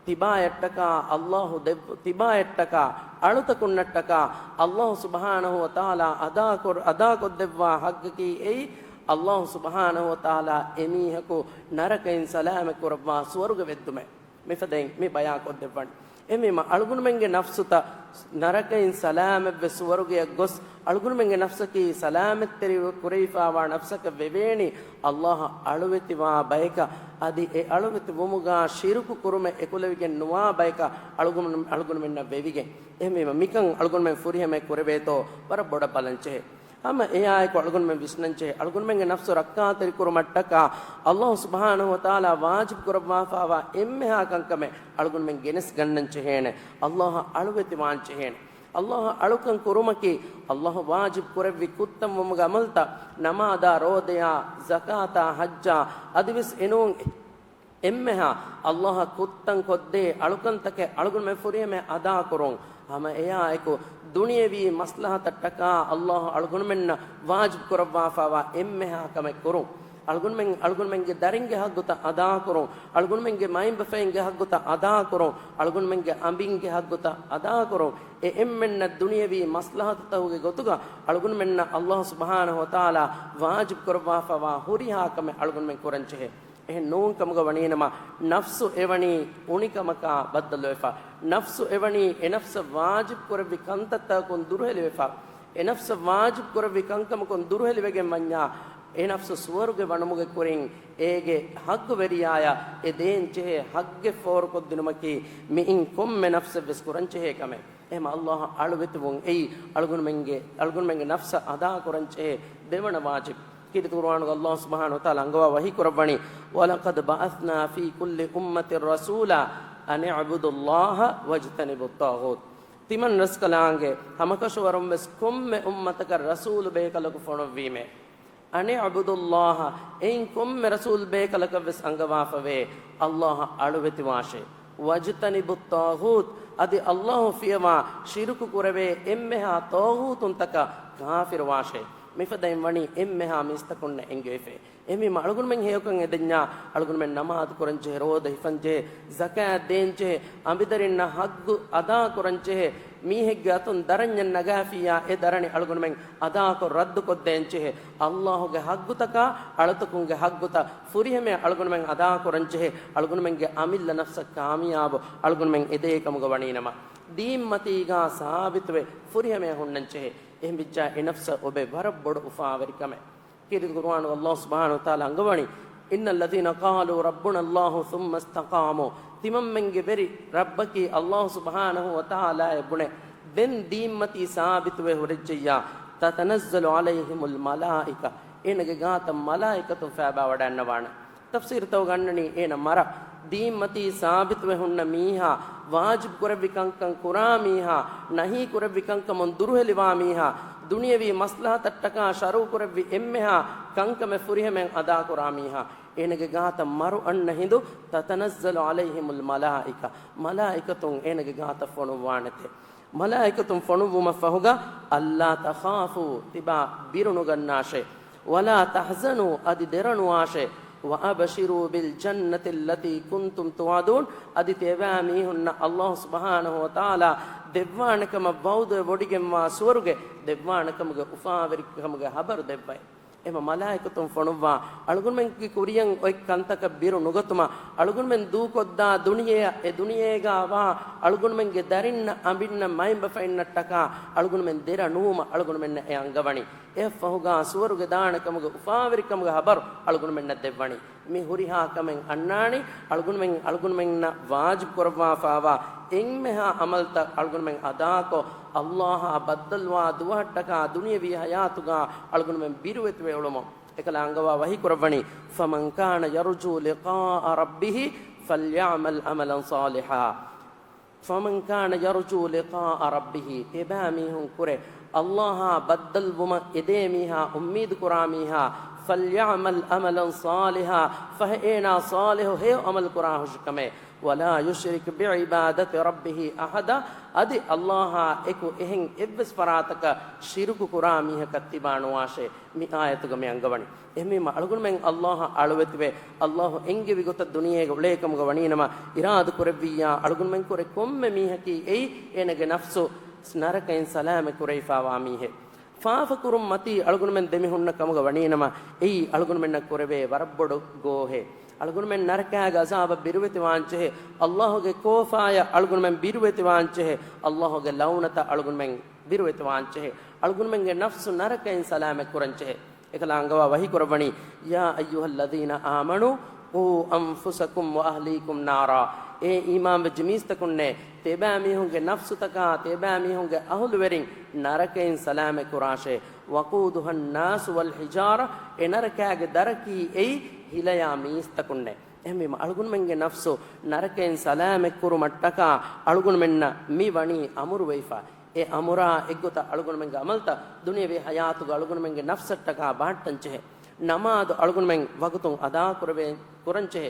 ތިބާޔަށްޓަކާ ﷲ ދެއްވ-، ތިބާޔަށްޓަކާ އަޅުތަކުންނަށްޓަކާ ﷲ ސުބްޙާނަހޫ ވަތަޢާލާ އަދާކޮށް-، އަދާކޮށްދެއްވާ ޙައްޤަކީ އެއީ، ﷲ ސުބްޙާނަހޫ ވަތަޢާލާ އެމީހަކު ނަރަކައިން ސަލާމަތް ކުރައްވާ ސުވަރުގެ ވެއްދުމެއް. މިފަދައިން މި ބަޔާންކޮށްދެއްވަން. އެހެންވީމަ، އަޅުގަނޑުމެންގެ ނަފްސުތައް ނަރަކައިން ސަލާމަތްވެ ސުވަރުގެއަށް ގޮސް، އަޅުގަނޑުމެންގެ ނަފްސަކީ ސަލާމަތްތެރި ކުރެވިފާވާ ނަފްސަކަށް ވެވޭނީ، ﷲ އަޅުވެތިވާ ބަޔަކަށް، އަދި އެ އަޅުވެތި ވުމުގާ ޝިރުކު ކުރުމެއް އެކުލެވިގެން ނުވާ ބަޔަކަށް އަޅުގަނޑު-، އަޅުގަނޑުމެންނަށް ވެވިގެން. އެހެންވީމަ، މިކަން އަޅުގަނޑުމެން ފުރިހަމައަށް ކުރެވޭތޯ، ވަރަށް ބޮޑަށް ބަލަންޖެހޭ. ހަމަ އެއާއެކު އަޅުގަނޑުމެން ވިސްނަންޖެހޭ، އަޅުގަނޑުމެންގެ ނަފްސު ރައްކާތެރިކުރުމަށްޓަކާ، ﷲ ސުބްޙާނަހޫ ވަތަޢާލާ ވާޖިބު ކުރައްވާފާވާ އެންމެހާ ކަންކަމެއް އަޅުގަނޑުމެން ގެނެސްގަންނަން ޖެހޭނެ. ﷲ އަށް އަޅުވެތިވާން ޖެހޭނެ. ﷲ އަށް އަޅުކަން ކުރުމަކީ، ﷲ ވާޖިބު ކުރެއްވި ކުށްތައް ވުމުގެ އަމަލުތައް، ނަމާދާ ރޯދަޔާ، ޒަކާތާ ޙައްޖާ، އަދިވެސް އެނޫން އެންމެހާ ﷲ އަށް ކުށްތައް ކޮށްދޭ އަޅުކަންތަކެއް އަޅުގަނޑުމެން ފުރިހަމައަށް އަދާކުރުން. ހަމަ އެއާއެކު، ދުނިޔެވީ މަސްލަހަތަށްޓަކާ ﷲ އަޅުގަނޑުމެންނަށް ވާޖިބު ކުރައްވާފާވާ އެންމެހާ ކަމެއް ކުރުން. އަޅުގަނޑުމެން، އަޅުގަނޑުމެންގެ ދަރިންގެ ޙައްޤުތައް އަދާކުރުން. އަޅުގަނޑުމެންގެ މައިންބަފައިންގެ ޙައްޤުތައް އަދާކުރުން. އަޅުގަނޑުމެންގެ އަނބިންގެ ޙައްޤުތައް އަދާކުރުން. އެ އެންމެންނަށް ދުނިޔެވީ މަސްލަހަތުތަކުގެ ގޮތުގަ އަޅުގަނޑުމެންނަށް ﷲ ސުބްޙާނަހޫ ވަތަޢާލާ ވާޖިބު ކުރައްވާފާވާ ހުރިހާ ކަމެއް އަޅުގަނޑުމެން ކުރަންޖެހޭ. އެހެން ނޫން ކަމުގަ ވަނީނަމަ، ނަފްސު އެވަނީ އުނިކަމަކާ ބައްދަލުވެފަ. ނަފްސު އެވަނީ އެ ނަފްސަށް ވާޖިބު ކުރެއްވި ކަންތައްތަކުން ދުރުހެލިވެފަ. އެ ނަފްސަށް ވާޖިބު ކުރެއްވި ކަންކަމަކުން ދުރުހެލިވެގެން ވަންޏާ، އެ ނަފްސު ސުވަރުގެ ވަނުމުގެ ކުރިން އޭގެ ޙައްޤުވެރިޔާޔަށް އެ ދޭންޖެހޭ ޙައްޤެއް ފޯރުކޮށްދިނުމަކީ މިއިން ކޮންމެ ނަފްސެއްވެސް ކުރަންޖެހޭ ކަމެއް. އެހެމަ ﷲ އަށް އަޅުވެތިވުން އެއީ އަޅުގަނޑުމެންގެ، އަޅުގަނޑުމެންގެ ނަފްސަށް އަދާކުރަންޖެހޭ ދެވަނަ ވާޖިބު. ކީރިތި ޤުރުއާނުގަ ﷲ ސުބްޙާނަހޫ ވަތަޢާލާ އަންގަވާ ވަޙީ ކުރައްވަނީ، وَلَقَدْ بَعَثْنَا فِي كُلِّ أُمَّةٍ رَسُولًا أَنِ اعْبُدُوا اللَّهَ وَاجْتَنِبُوا الطَّاغُوتَ. ތިމަން ރަސްކަލާނގެ ހަމަކަށަވަރުން ވެސް ކޮންމެ އުއްމަތަކަށް ރަސޫލު ބޭކަލަކު ފޮނުއްވީމޭ. أَنِ اعْبُدُوا اللَّهَ، އެއިން ކޮންމެ ރަސޫލު ބޭކަލަކަށް ވެސް އަންގަވާފަވޭ، ﷲ އަށް އަޅުވެތިވާށޭ. وَاجْتَنِبُوا الطَّاغُوتَ، އަދި ﷲ ފިޔަވާ ޝިރުކު ކުރެވޭ އެންމެހާ ޠާޣޫތުންތަކަށް ކާފިރުވާށޭ. މިފަދައިން ވަނީ އެންމެހާ މީސްތަކުންނަށް އެންގެވިފައި. އެހެންވީމަ އަޅުގަނޑުމެން ހެޔޮކަން އެދެންޏާ، އަޅުގަނޑުމެން ނަމާދު ކުރަންޖެހޭ، ރޯދަ ހިފަންޖެހޭ، ޒަކާތް ދޭންޖެހޭ، އަނބިދަރިންނަށް ޙައްޤު އަދާކުރަންޖެހޭ، މީހެއްގެ އަތުން ދަރަންޏެއް ނަގާފިއްޔާ، އެ ދަރަނި އަޅުގަނޑުމެން އަދާކޮށް ރައްދުކޮށްދޭންޖެހޭ، ﷲގެ ޙައްޤުތަކާ އަޅުތަކުންގެ ޙައްޤުތައް ފުރިހަމަޔަށް އަޅުގަނޑުމެން އަދާކުރަންޖެހޭ، އަޅުގަނޑުމެންގެ އަމިއްލަ ނަފްސަށް ކާމިޔާބު އަޅުގަނޑުމެން އެދޭ ކަމުގަ ވަނީނަމަ، ދީންމަތީގާ ސާބިތުވެ ފުރިހަމަޔަށް ހުންނަންޖެހޭ. އެހެންވެއްޖާ އެ ނަފްސަށް އޮބެ ވަރަށް ބޮޑު އުފާވެރިކަމެއް. ކީރިތި ޤުރުއާނުގަ ﷲ ސުބްޙާނަހޫ ވަތަޢާލާ އަންގަވަނީ، إِنَّ الَّذِينَ قَالُوا رَبُّنَا اللَّهُ ثُمَّ اسْتَقَامُوا، ތިމަންމެންގެ ވެރި ރައްބަކީ ﷲ ސުބްޙާނަހޫ ވަތަޢާލާއޭ ބުނެ، ދެން ދީންމަތީ ސާބިތުވެ ހުރެއްޖެއްޔާ، تَتَنَزَّلُ عَلَيْهِمُ الْمَلَائِكَةُ، އޭނަގެ ގާތަށް މަލާއިކަތުން ފައިބާވަޑައިގަންނަވާނެ. ތަފްސީރުތަކުގަ އަންނަނީ އޭނަ މަރަށް ދީންމަތީ ސާބިތުވެ ހުންނަ މީހާ، ވާޖިބު ކުރެއްވި ކަންކަން ކުރާ މީހާ، ނަހީ ކުރެއްވި ކަންކަމުން ދުރުހެލިވާ މީހާ، ދުނިޔަވީ މަސްލަހަތަށްޓަކާ ޝަރުޢު ކުރެއްވި އެންމެހާ ކަންކަމެއް ފުރިހަމައިން އަދާކުރާ މީހާ، އޭނަގެ ގާތަށް މަރު އަންނަ ހިނދު، تَتَنَزَّلُ عَلَيْهِمُ الْمَلَائِكَةُ، މަލާއިކަތުން އޭނަގެ ގާތަށް ފޮނުއްވާނެތެ. މަލާއިކަތުން ފޮނުއްވުމަށްފަހުގަ، أَلَّا تَخَافُوا، ތިބާ ބިރުނުގަންނާށޭ، وَلَا تَحْزَنُوا، އަދި ދެރަނުވާށޭ، وَأَبْشِرُوا بِالْجَنَّةِ الَّتِي كُنْتُمْ تُوعَدُونَ، އަދި ތިޔަބައިމީހުންނަށް ﷲ ސުބްޙާނަހޫ ވަތަޢާލާ ދެއްވާނެކަމަށް ވަޢުދުވެވޮޑިގެންވާ ސުވަރުގެ ދެއްވާނެކަމުގެ އުފާވެރިކަމުގެ ޚަބަރު ދެއްވައި. އެމަ މަލާއިކަތުން ފޮނުއްވާ، އަޅުގަނޑުމެންގެ ކުރިޔަށް އޮތް ކަންތަކަށް ބިރު ނުގަތުމަށް، އަޅުގަނޑުމެން ދޫކޮށްދާ ދުނިޔެއަށް، އެ ދުނިޔޭގާ ވާ އަޅުގަނޑުމެންގެ ދަރިންނަށް، އަނބިންނަށް، މައިންބަފައިންނަށްޓަކާ އަޅުގަނޑުމެން ދެރަ ނުވުމަށް އަޅުގަނޑުމެންނަށް އެ އަންގަވަނީ. އެއަށްފަހުގާ ސުވަރުގެ ދާނެ ކަމުގެ އުފާވެރިކަމުގެ ޚަބަރު އަޅުގަނޑުމެންނަށް ދެއްވަނީ. މި ހުރިހާ ކަމެއް އަންނާނީ، އަޅުގަނޑުމެން، އަޅުގަނޑުމެންނަށް ވާޖިބު ކުރައްވާފާވާ އެންމެހާ ޢަމަލުތައް އަޅުގަނޑުމެން އަދާކޮށް، ﷲއާ ބައްދަލުވާ ދުވަހަށްޓަކާ ދުނިޔަވީ ޙަޔާތުގާ އަޅުގަނޑުމެން ބިރުވެތިވެ އުޅުމުން. އެކަލާ އަންގަވާ ވަޙީ ކުރައްވަނީ، فَمَنْ كَانَ يَرْجُو لِقَاءَ رَبِّهِ فَلْيَعْمَلْ عَمَلًا صَالِحًا. فَمَنْ كَانَ يَرْجُو لِقَاءَ رَبِّهِ، އެބައިމީހުން ކުރެ ﷲއާ ބައްދަލުވުމަށް އެދޭ މީހާ، އުއްމީދު ކުރާ މީހާ، فَلْيَعْمَلْ عَمَلًا صَالِحًا، ފަހެ އޭނާ ޞާލިޙު ހެޔޮ ޢަމަލު ކުރާ ހުށިކަމޭ. وَلَا يُشْرِكْ بِعِبَادَةِ رَبِّهِ أَحَدًا، އަދި ﷲ އާ އެކު އެހެން އެއްވެސް ފަރާތަކަށް ޝިރުކު ކުރާ މީހަކަށް ތިބާނުވާށޭ. މި އާޔަތުގަ މި އަންގަވަނީ. އެހެންވީމަ އަޅުގަނޑުމެން ﷲ އަށް އަޅުވެތިވެ، ﷲ އެންގެވި ގޮތަށް ދުނިޔޭގަ އުޅޭ ކަމުގަ ވަނީނަމަ، އިރާދަ ކުރެއްވިއްޔާ އަޅުގަނޑުމެން ކުރެ ކޮންމެ މީހަކީ އެއީ އޭނަގެ ނަފްސު ނަރަކައިން ސަލާމަތް ކުރެވިފާވާ މީހެއް. ފާފަ ކުރުން މަތީ އަޅުގަނޑުމެން ދެމިހުންނަ ކަމުގަ ވަނީނަމަ، އެއީ އަޅުގަނޑުމެންނަށް ކުރެވޭ ވަރަށް ބޮޑު ގޯހެއް. އަޅުގަނޑުމެން ނަރަކާގެ ޢަޒާބަށް ބިރުވެތިވާންޖެހޭ، ﷲ ގެ ކޯފާޔަށް އަޅުގަނޑުމެން ބިރުވެތިވާންޖެހޭ، ﷲ ގެ ލަޢުނަތަށް އަޅުގަނޑުމެން ބިރުވެތިވާންޖެހޭ، އަޅުގަނޑުމެންގެ ނަފްސު ނަރަކައިން ސަލާމަތް ކުރަންޖެހޭ. އެކަލާ އަންގަވާ ވަޙީ ކުރައްވަނީ، يَا أَيُّهَا الَّذِينَ آمَنُوا قُوا أَنفُسَكُمْ وَأَهْلِيكُمْ نَارًا، އޭ އީމާންވެއްޖެ މީސްތަކުންނޭ، ތިބާމީހުންގެ ނަފްސުތަކާ، ތިބާމީހުންގެ އަހުލުވެރިން ނަރަކައިން ސަލާމަތް ކުރާށޭ. وَقُودُهَا النَّاسُ وَالْحِجَارَةُ، އެ ނަރަކާގެ ދަރަކީ އެއީ ހިލަޔާ މީސްތަކުންނޭ. އެހެންވީމަ އަޅުގަނޑުމެންގެ ނަފްސު ނަރަކައިން ސަލާމަތް ކުރުމަށްޓަކާ އަޅުގަނޑުމެންނަށް މި ވަނީ އަމުރުވެފަ. އެ އަމުރާ އެއްގޮތަށް އަޅުގަނޑުމެންގެ ޢަމަލުތައް ދުނިޔަވީ ޙަޔާތުގަ އަޅުގަނޑުމެންގެ ނަފްސަށްޓަކާ ބަހައްޓަންޖެހޭ. ނަމާދު އަޅުގަނޑުމެން ވަގުތުން އަދާކުރެވޭ، ކުރަންޖެހޭ.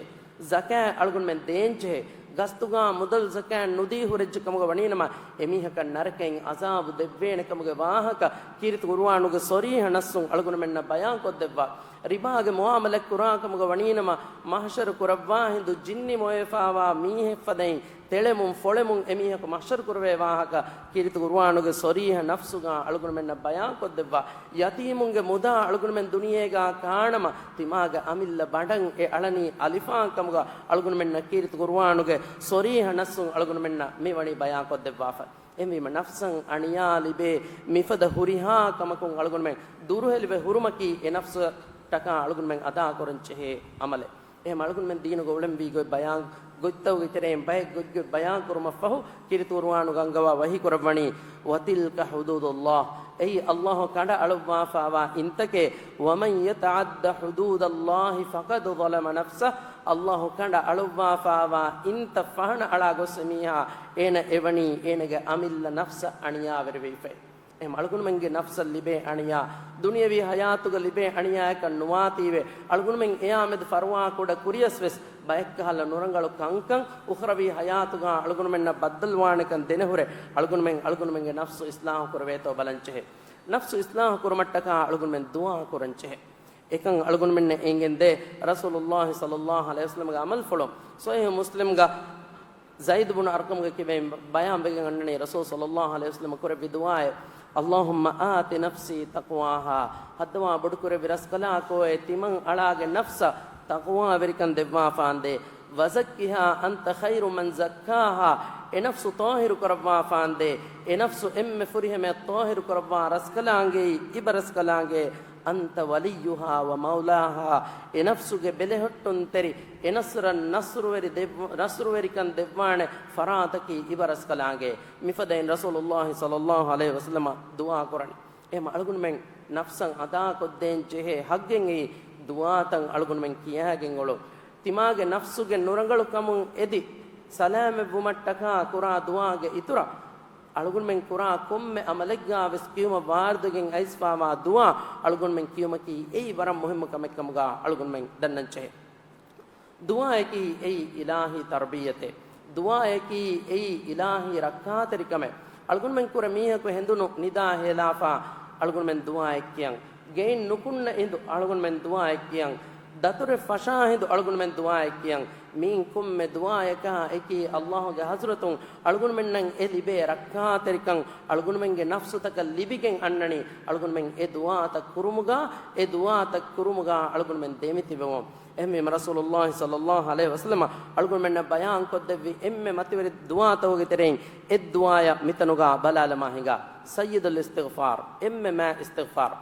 ޒަކާތް އަޅުގަނޑުމެން ދޭންޖެހޭ. ގަސްތުގާ މުދަލު ޒަކާތް ނުދީ ހުރެއްޖެ ކަމުގަ ވަނީނަމަ، އެމީހަކަށް ނަރަކައިން ޢަޒާބު ދެއްވޭނެ ކަމުގެ ވާހަކަ ކީރިތި ޤުރުއާނުގެ ޞަރީޙަ ނައްސުން އަޅުގަނޑުމެންނަށް ބަޔާންކޮށްދެއްވާ. ރިބާގެ މުޢާމަލާތް ކުރާ ކަމުގަ ވަނީނަމަ، މަޙްޝަރު ކުރައްވާ ހިނދު ޖިންނި މޮޔަފާވާ މީހެއް ފަދައިން ތެޅެމުން ފޮޅެމުން އެމީހަކު މަޙްޝަރު ކުރެވޭ ވާހަކަ ކީރިތި ޤުރުއާނުގެ ޞަރީޙަ ނައްސުގާ އަޅުގަނޑުމެންނަށް ބަޔާންކޮށްދެއްވާ. ޔަތީމުންގެ މުދާ އަޅުގަނޑުމެން ދުނިޔޭގާ ކާނަމަ، ތިމާގެ އަމިއްލަ ބަނޑަށް އެ އަޅަނީ އަލިފާން ކަމުގަ އަޅުގަނޑުމެންނަށް ކީރިތި ޤުރުއާނުގެ ޞަރީޙަ ނައްސުން އަޅުގަނޑުމެންނަށް މި ވަނީ ބަޔާންކޮށްދެއްވާފަ. އެހެންވީމަ ނަފްސަށް އަނިޔާ ލިބޭ މިފަދަ ހުރިހާ ކަމަކުން އަޅުގަނޑުމެން ދުރުހެލިވެ ހުރުމަކީ އެ ނަފްސަށްޓަކާ އަޅުގަނޑުމެން އަދާކުރަން ޖެހޭ ޢަމަލެއް. އެހެން އަޅުގަނޑުމެން ދީނުގަ އުޅެންވީ ގޮތް ބަޔާން، ގޮތްތަކުގެ ތެރެއިން ބައެއް ގޮތްގޮތް ބަޔާން ކުރުމަށްފަހު، ކީރިތި ޤުރުއާނުގަ އަންގަވާ ވަޙީ ކުރައްވަނީ، وَتِلْكَ حُدُودُ اللَّهِ، އެއީ ﷲ ކަނޑައަޅުއްވާފާވާ އިންތަކެއް، وَمَنْ يَتَعَدَّ حُدُودَ اللَّهِ فَقَدْ ظَلَمَ نَفْسَهُ، ﷲ ކަނޑައަޅުއްވާފާވާ އިންތައް ފަހަނަ އަޅާ ގޮސް އެމީހާ އޭނަ އެވަނީ އޭނަގެ އަމިއްލަ ނަފްސަށް އަނިޔާވެރިވެފައި. އެހެން އަޅުގަނޑުމެންގެ ނަފްސަށް ލިބޭ އަނިޔާ، ދުނިޔަވީ ޙަޔާތުގަ ލިބޭ އަނިޔާއަކަށް ނުވާތީވެ، އަޅުގަނޑުމެން އެއާމެދު ފަރުވާ ކުޑަ ކުރިޔަސް ވެސް ބައެއްކަހަލަ ނުރަނގަޅު ކަންކަން އުޚްރަވީ ޙަޔާތުގާ އަޅުގަނޑުމެންނަށް ބައްދަލުވާނެކަން ދެނެހުރެ، އަޅުގަނޑުމެން އަޅުގަނޑުމެންގެ ނަފްސު އިޞްލާޙު ކުރެވޭތޯ ބަލަންޖެހޭ. ނަފްސު އިޞްލާޙު ކުރުމަށްޓަކާ އަޅުގަނޑުމެން ދުޢާ ކުރަންޖެހޭ. އެކަން އަޅުގަނޑުމެންނަށް އެނގެންދޭ ރަސޫލުﷲ ޞައްލަﷲ ޢަލައިހި ވަސައްލަމްގެ ޢަމަލުފުޅުން. ޞަޙީޙު މުސްލިމްގަ ޒައިދު ބުނު އަރްޤަމްގެ ކިބައިން ބަޔާންވެގެން އަންނަނީ، ރަސޫލު ޞައްލަﷲ ޢަލައިހި ވަސައްލަމަ ކުރެއްވި ދުޢާއެއް، اللهم آت نفسي تقواها، ހައްދަވާ ބޮޑުކުރެއްވި ރަސްކަލާކޯއޭ، ތިމަން އަޅާގެ ނަފްސަށް ތަޤްވާވެރިކަން ދެއްވާފާނދޭ، وزكها أنت خير من زكاها، އެ ނަފްސު ޠާހިރު ކުރައްވާފާނދޭ، އެ ނަފްސު އެންމެ ފުރިހަމަޔަށް ޠާހިރު ކުރައްވާ ރަސްކަލާނގެއީ، އިބަ ރަސްކަލާނގެ، أنت وليها ومولاها، އެ ނަފްސުގެ ބެލެހެއްޓުންތެރި، އެ ނަޞްރަށް ނަޞްރުވެރި ދެއްވ-، ނަޞްރުވެރިކަން ދެއްވާނެ ފަރާތަކީ އިބަ ރަސްކަލާނގެ. މިފަދައިން ރަސޫލުﷲ ޞައްލަﷲ ޢަލައިހި ވަސައްލަމަ ދުޢާ ކުރަނީ. އެހެން އަޅުގަނޑުމެން ނަފްސަށް އަދާކޮށްދޭން ޖެހޭ ޙައްޤެއް އެއީ ދުޢާތައް އަޅުގަނޑުމެން ކިޔާގެން އުޅުން. ތިމާގެ ނަފްސުގެ ނުރަނގަޅު ކަމުން އެދި، ސަލާމަތްވުމަށްޓަކާ ކުރާ ދުޢާގެ އިތުރަށް، އަޅުގަނޑުމެން ކުރާ ކޮންމެ ޢަމަލެއްގާ ވެސް ކިޔުމަށް ވާރިދުވެގެން އައިސްފާވާ ދުޢާ އަޅުގަނޑުމެން ކިޔުމަކީ އެއީ ވަރަށް މުހިއްމު ކަމެއް ކަމުގާ އަޅުގަނޑުމެން ދަންނަންޖެހޭ. ދުޢާއަކީ އެއީ އިލާހީ ތަރްބިއްޔަތެއް. ދުޢާއަކީ އެއީ އިލާހީ ރައްކާތެރިކަމެއް. އަޅުގަނޑުމެން ކުރެ މީހަކު ހެނދުނު ނިދާ ހޭލާފާ އަޅުގަނޑުމެން ދުޢާއެއް ކިޔަން. ގެއިން ނުކުންނަ އިނދު އަޅުގަނޑުމެން ދުޢާއެއް ކިޔަން. ދަތުރެއް ފަށާ ހިނދު އަޅުގަނޑުމެން ދުޢާއެއް ކިޔަން. މިއިން ކޮންމެ ދުޢާއަކާ އެކީ ﷲ ގެ ޙަޟްރަތުން އަޅުގަނޑުމެންނަށް އެ ލިބޭ ރައްކާތެރިކަން، އަޅުގަނޑުމެންގެ ނަފްސުތަކަށް ލިބިގެން އަންނަނީ، އަޅުގަނޑުމެން އެ ދުޢާތައް ކުރުމުގާ، އެ ދުޢާތައް ކުރުމުގާ އަޅުގަނޑުމެން ދެމިތިބެވުން. އެހެންވީމަ ރަސޫލުﷲ ޞައްލަﷲ ޢަލައިހި ވަސައްލަމަ އަޅުގަނޑުމެންނަށް ބަޔާންކޮށްދެއްވި އެންމެ މަތިވެރި ދުޢާތަކުގެ ތެރެއިން އެއް ދުޢާއަށް މިތަނުގާ ބަލާލަމާ ހިނގާ، ސައްޔިދުލް އިސްތިޣްފާރު، އެންމެ މާތް އިސްތިޣްފާރު.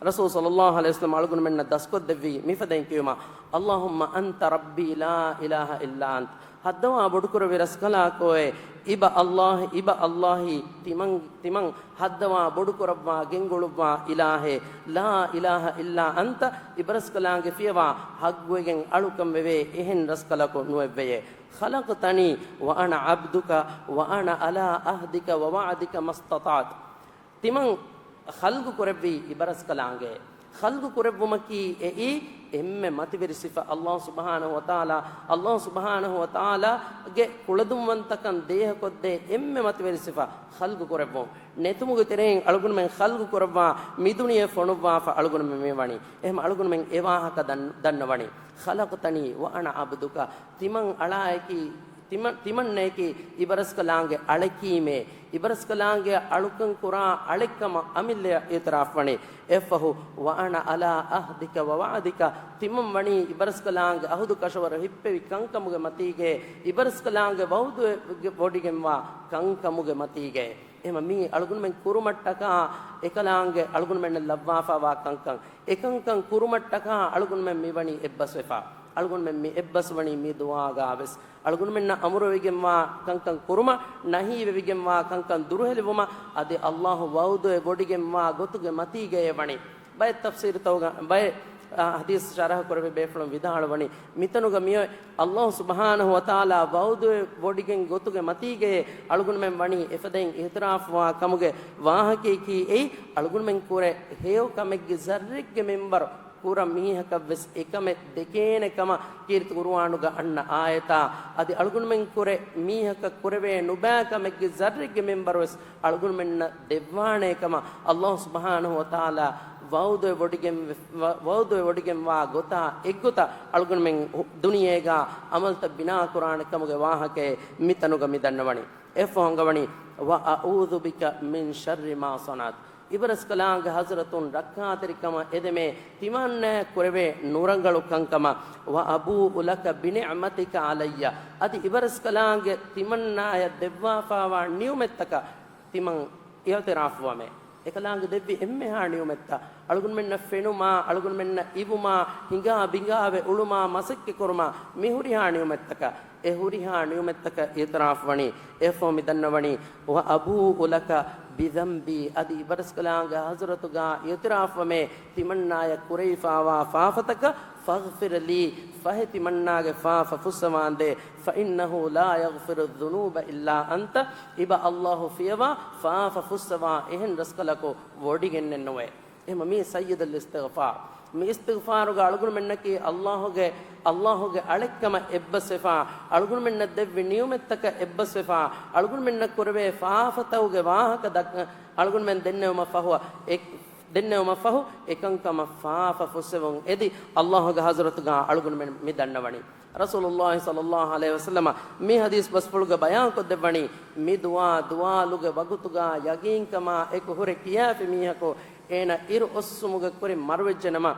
ރަސޫލު ޞައްލަﷲ ޢަލައިހި ވަސައްލަމަ އަޅުގަނޑުމެންނަށް ދަސްކޮށްދެއްވީ މިފަދައިން ކިޔުމަށް، اللهم أنت ربي لا إله إلا أنت. ހައްދަވާ ބޮޑުކުރެއްވި ރަސްކަލާކޯއޭ، އިބަ ﷲ، އިބަ ﷲ، ތިމަން، ތިމަން ހައްދަވާ ބޮޑުކުރައްވާ ގެންގުޅުއްވާ އިލާހޭ، لا إله إلا أنت، އިބަ ރަސްކަލާނގެ ފިޔަވާ ޙައްޤުވެގެން އަޅުކަން ވެވޭ އެހެން ރަސްކަލަކު ނުވެއްވެޔޭ. خلقتني وأنا عبدك وأنا على عهدك ووعدك ما استطعت. ތިމަން ޚަލްޤު ކުރެއްވީ އިބަރަސްކަލާނގެ. ޚަލްޤު ކުރެއްވުމަކީ އެއީ އެންމެ މަތިވެރި ސިފަ. ﷲ ސުބްޙާނަހޫ ވަތަޢާލާ، ﷲ ސުބްޙާނަހޫ ވަތަޢާލާގެ ކުޅަދުންވަންތަކަން ދޭހަކޮށްދޭ އެންމެ މަތިވެރި ސިފަ ޚަލްޤު ކުރެއްވުން. ނެތުމުގެ ތެރެއިން އަޅުގަނޑުމެން ޚަލްޤު ކުރައްވާ، މި ދުނިޔެ ފޮނުއްވާފަ އަޅުގަނޑުމެން މި ވަނީ. އެހެން އަޅުގަނޑުމެން އެ ވާހަކަ ދަން-، ދަންނަވަނީ. خلقتني وأنا عبدك، ތިމަން އަޅާއެކީ، ތިމަން، ތިމަންނައަކީ އިބަރަސްކަލާނގެ އަޅެކީމޭ، އިބަރަސްކަލާނގެ އަޅުކަން ކުރާ އަޅެއްކަމަށް އަމިއްލަޔަށް އިޢުތިރާފް ވަނީ. އެއަށްފަހު، وأنا على عهدك ووعدك، ތިމަން ވަނީ އިބަރަސްކަލާނގެ އަހުދު ކަށަވަރު ހިއްޕެވި ކަންކަމުގެ މަތީގައޭ، އިބަރަސްކަލާނގެ ވަޢުދު ވެ-، ވެ-، ވޮޑިގެންވާ ކަންކަމުގެ މަތީގައޭ. އެހެން މީ އަޅުގަނޑުމެން ކުރުމަށްޓަކާ އެކަލާނގެ އަޅުގަނޑުމެންނަށް ލައްވާފައިވާ ކަންކަން. އެކަންކަން ކުރުމަށްޓަކާ އަޅުގަނޑުމެން މިވަނީ އެއްބަސްވެފަ. އަޅުގަނޑުމެން މި އެއްބަސްވަނީ މި ދުޢާގާވެސް. އަޅުގަނޑުމެންނަށް އަމުރުވެވިގެންވާ ކަންކަން ކުރުމަށް، ނަހީވެވިގެންވާ ކަންކަން ދުރުހެލިވުމަށް، އަދި ﷲ ވަޢުދުވެ ވޮޑިގެންވާ ގޮތުގެ މަތީގައޭ ވަނީ. ބައެއް ތަފްސީރުތަކުގަ، ބައެއް، އާ، ޙަދީޘް ޝަރަޙަ ކުރެއްވި ބޭފުޅުން ވިދާޅުވަނީ، މިތަނުގަ މިއޮތް ﷲ ސުބްޙާނަހޫ ވަތަޢާލާ ވަޢުދުވެ ވޮޑިގެން ގޮތުގެ މަތީގައޭ އަޅުގަނޑުމެން ވަނީ އެފަދައިން އިޢުތިރާފްވާ ކަމުގެ ވާހަކަޔަކީ އެއީ، އަޅުގަނޑުމެން ކުރެ ހެޔޮ ކަމެއްގެ ޒައްރެއްގެ މިންވަރު ކުރަ މީހަކަށްވެސް އެކަމެއް ދެކޭނެ ކަމަށް ކީރިތި ޤުރުއާނުގަ އަންނަ އާޔަތާ، އަދި އަޅުގަނޑުމެން ކުރެ މީހަކަށް ކުރެވޭ ނުބައި ކަމެއްގެ ޒައްރެއްގެ މިންވަރުވެސް އަޅުގަނޑުމެންނަށް ދެއްވާނޭ ކަމަށް ﷲ ސުބްޙާނަހޫ ވަތަޢާލާ ވަޢުދުވެ ވޮޑިގެން، ވަ-، ވަޢުދުވެ ވޮޑިގެންވާ ގޮތާ އެއްގޮތަށް އަޅުގަނޑުމެން ހު-، ދުނިޔޭގަ ޢަމަލުތައް ބިނާ ކުރާނެ ކަމުގެ ވާހަކައެއް މިތަނުގަ މި ދަންނަވަނީ. އެއަށްފަހު އަންގަވަނީ، وأعوذ بك من شر ما صنعت. އިބަރަސްކަލާނގެ ޙަޟްރަތުން ރައްކާތެރިކަމަށް އެދެމޭ ތިމަންނަޔަށް ކުރެވޭ ނުރަނގަޅު ކަންކަމަށް، وأبوء لك بنعمتك علي. އަދި އިބަރަސްކަލާނގެ ތިމަންނަޔަށް ދެއްވާފައިވާ ނިޢުމަތްތަކަށް ތިމަން އިޢުތިރާފުވަމޭ. އެކަލާނގެ ދެއްވި އެންމެހާ ނިޢުމަތްތައް، އަޅުގަނޑުމެންނަށް ފެނުމާ، އަޅުގަނޑުމެންނަށް އިވުމާ، ހިނގާ ބިނގާވެ އުޅުމާ، މަސައްކަތްކުރުމާ، މި ހުރިހާ ނިޢުމަތްތަކަށް، އެ ހުރިހާ ނިޢުމަތްތަކަށް އިޢުތިރާފުވަނީ. އެއަށްފަހު މި ދަންނަވަނީ، وأبوء لك بذنبي، އަދި އިބަރަސްކަލާނގެ ޙަޟްރަތުގަ އިޢުތިރާފުވަމޭ، ތިމަންނަޔަށް ކުރެވިފައިވާ ފާފަތަކަށް، فاغفر لي، ފަހެ ތިމަންނާގެ ފާފަ ފުއްސަވާނދޭ، فإنه لا يغفر الذنوب إلا أنت، އިބަ ﷲ ފިޔަވާ ފާފަ ފުއްސަވާ އެހެން ރަސްކަލަކު ވޮޑިގެންނެއް ނުވޭ. އެހެންވީމަ މީ ސައްޔިދުލް އިސްތިޣްފާރު. މި އިސްތިޣްފާރުގަ އަޅުގަނޑުމެންނަކީ ﷲގެ، ﷲގެ އަޅެއްކަމަށް އެއްބަސްވެފާ، އަޅުގަނޑުމެންނަށް ދެއްވި ނިޢުމަތްތަކަށް އެއްބަސްވެފާ، އަޅުގަނޑުމެންނަށް ކުރެވޭ ފާފަތަކުގެ ވާހަކަ ދައްކަ، އަޅުގަނޑުމެން ދެންނެވުމަށް ފަހު، އެ، ދެންނެވުމަށް ފަހު އެކަންކަމަށް ފާފަ ފުއްސެވުން އެދި، ﷲގެ ޙަޟްރަތުގަ އަޅުގަނޑުމެން މި ދަންނަވަނީ. ރަސޫލުﷲ ޞައްލަﷲ ޢަލައިހި ވަސައްލަމަ މި ޙަދީޘް ބަސްފުޅުގަ ބަޔާންކޮށްދެއްވަނީ، މި ދުޢާ ދުވާލުގެ ވަގުތުގަ ޔަގީންކަމާ އެކު ހުރެ ކިޔާފި މީހަކު އޭނަ އިރު އޮއްސުމުގެ ކުރިން މަރުވެއްޖެނަމަ،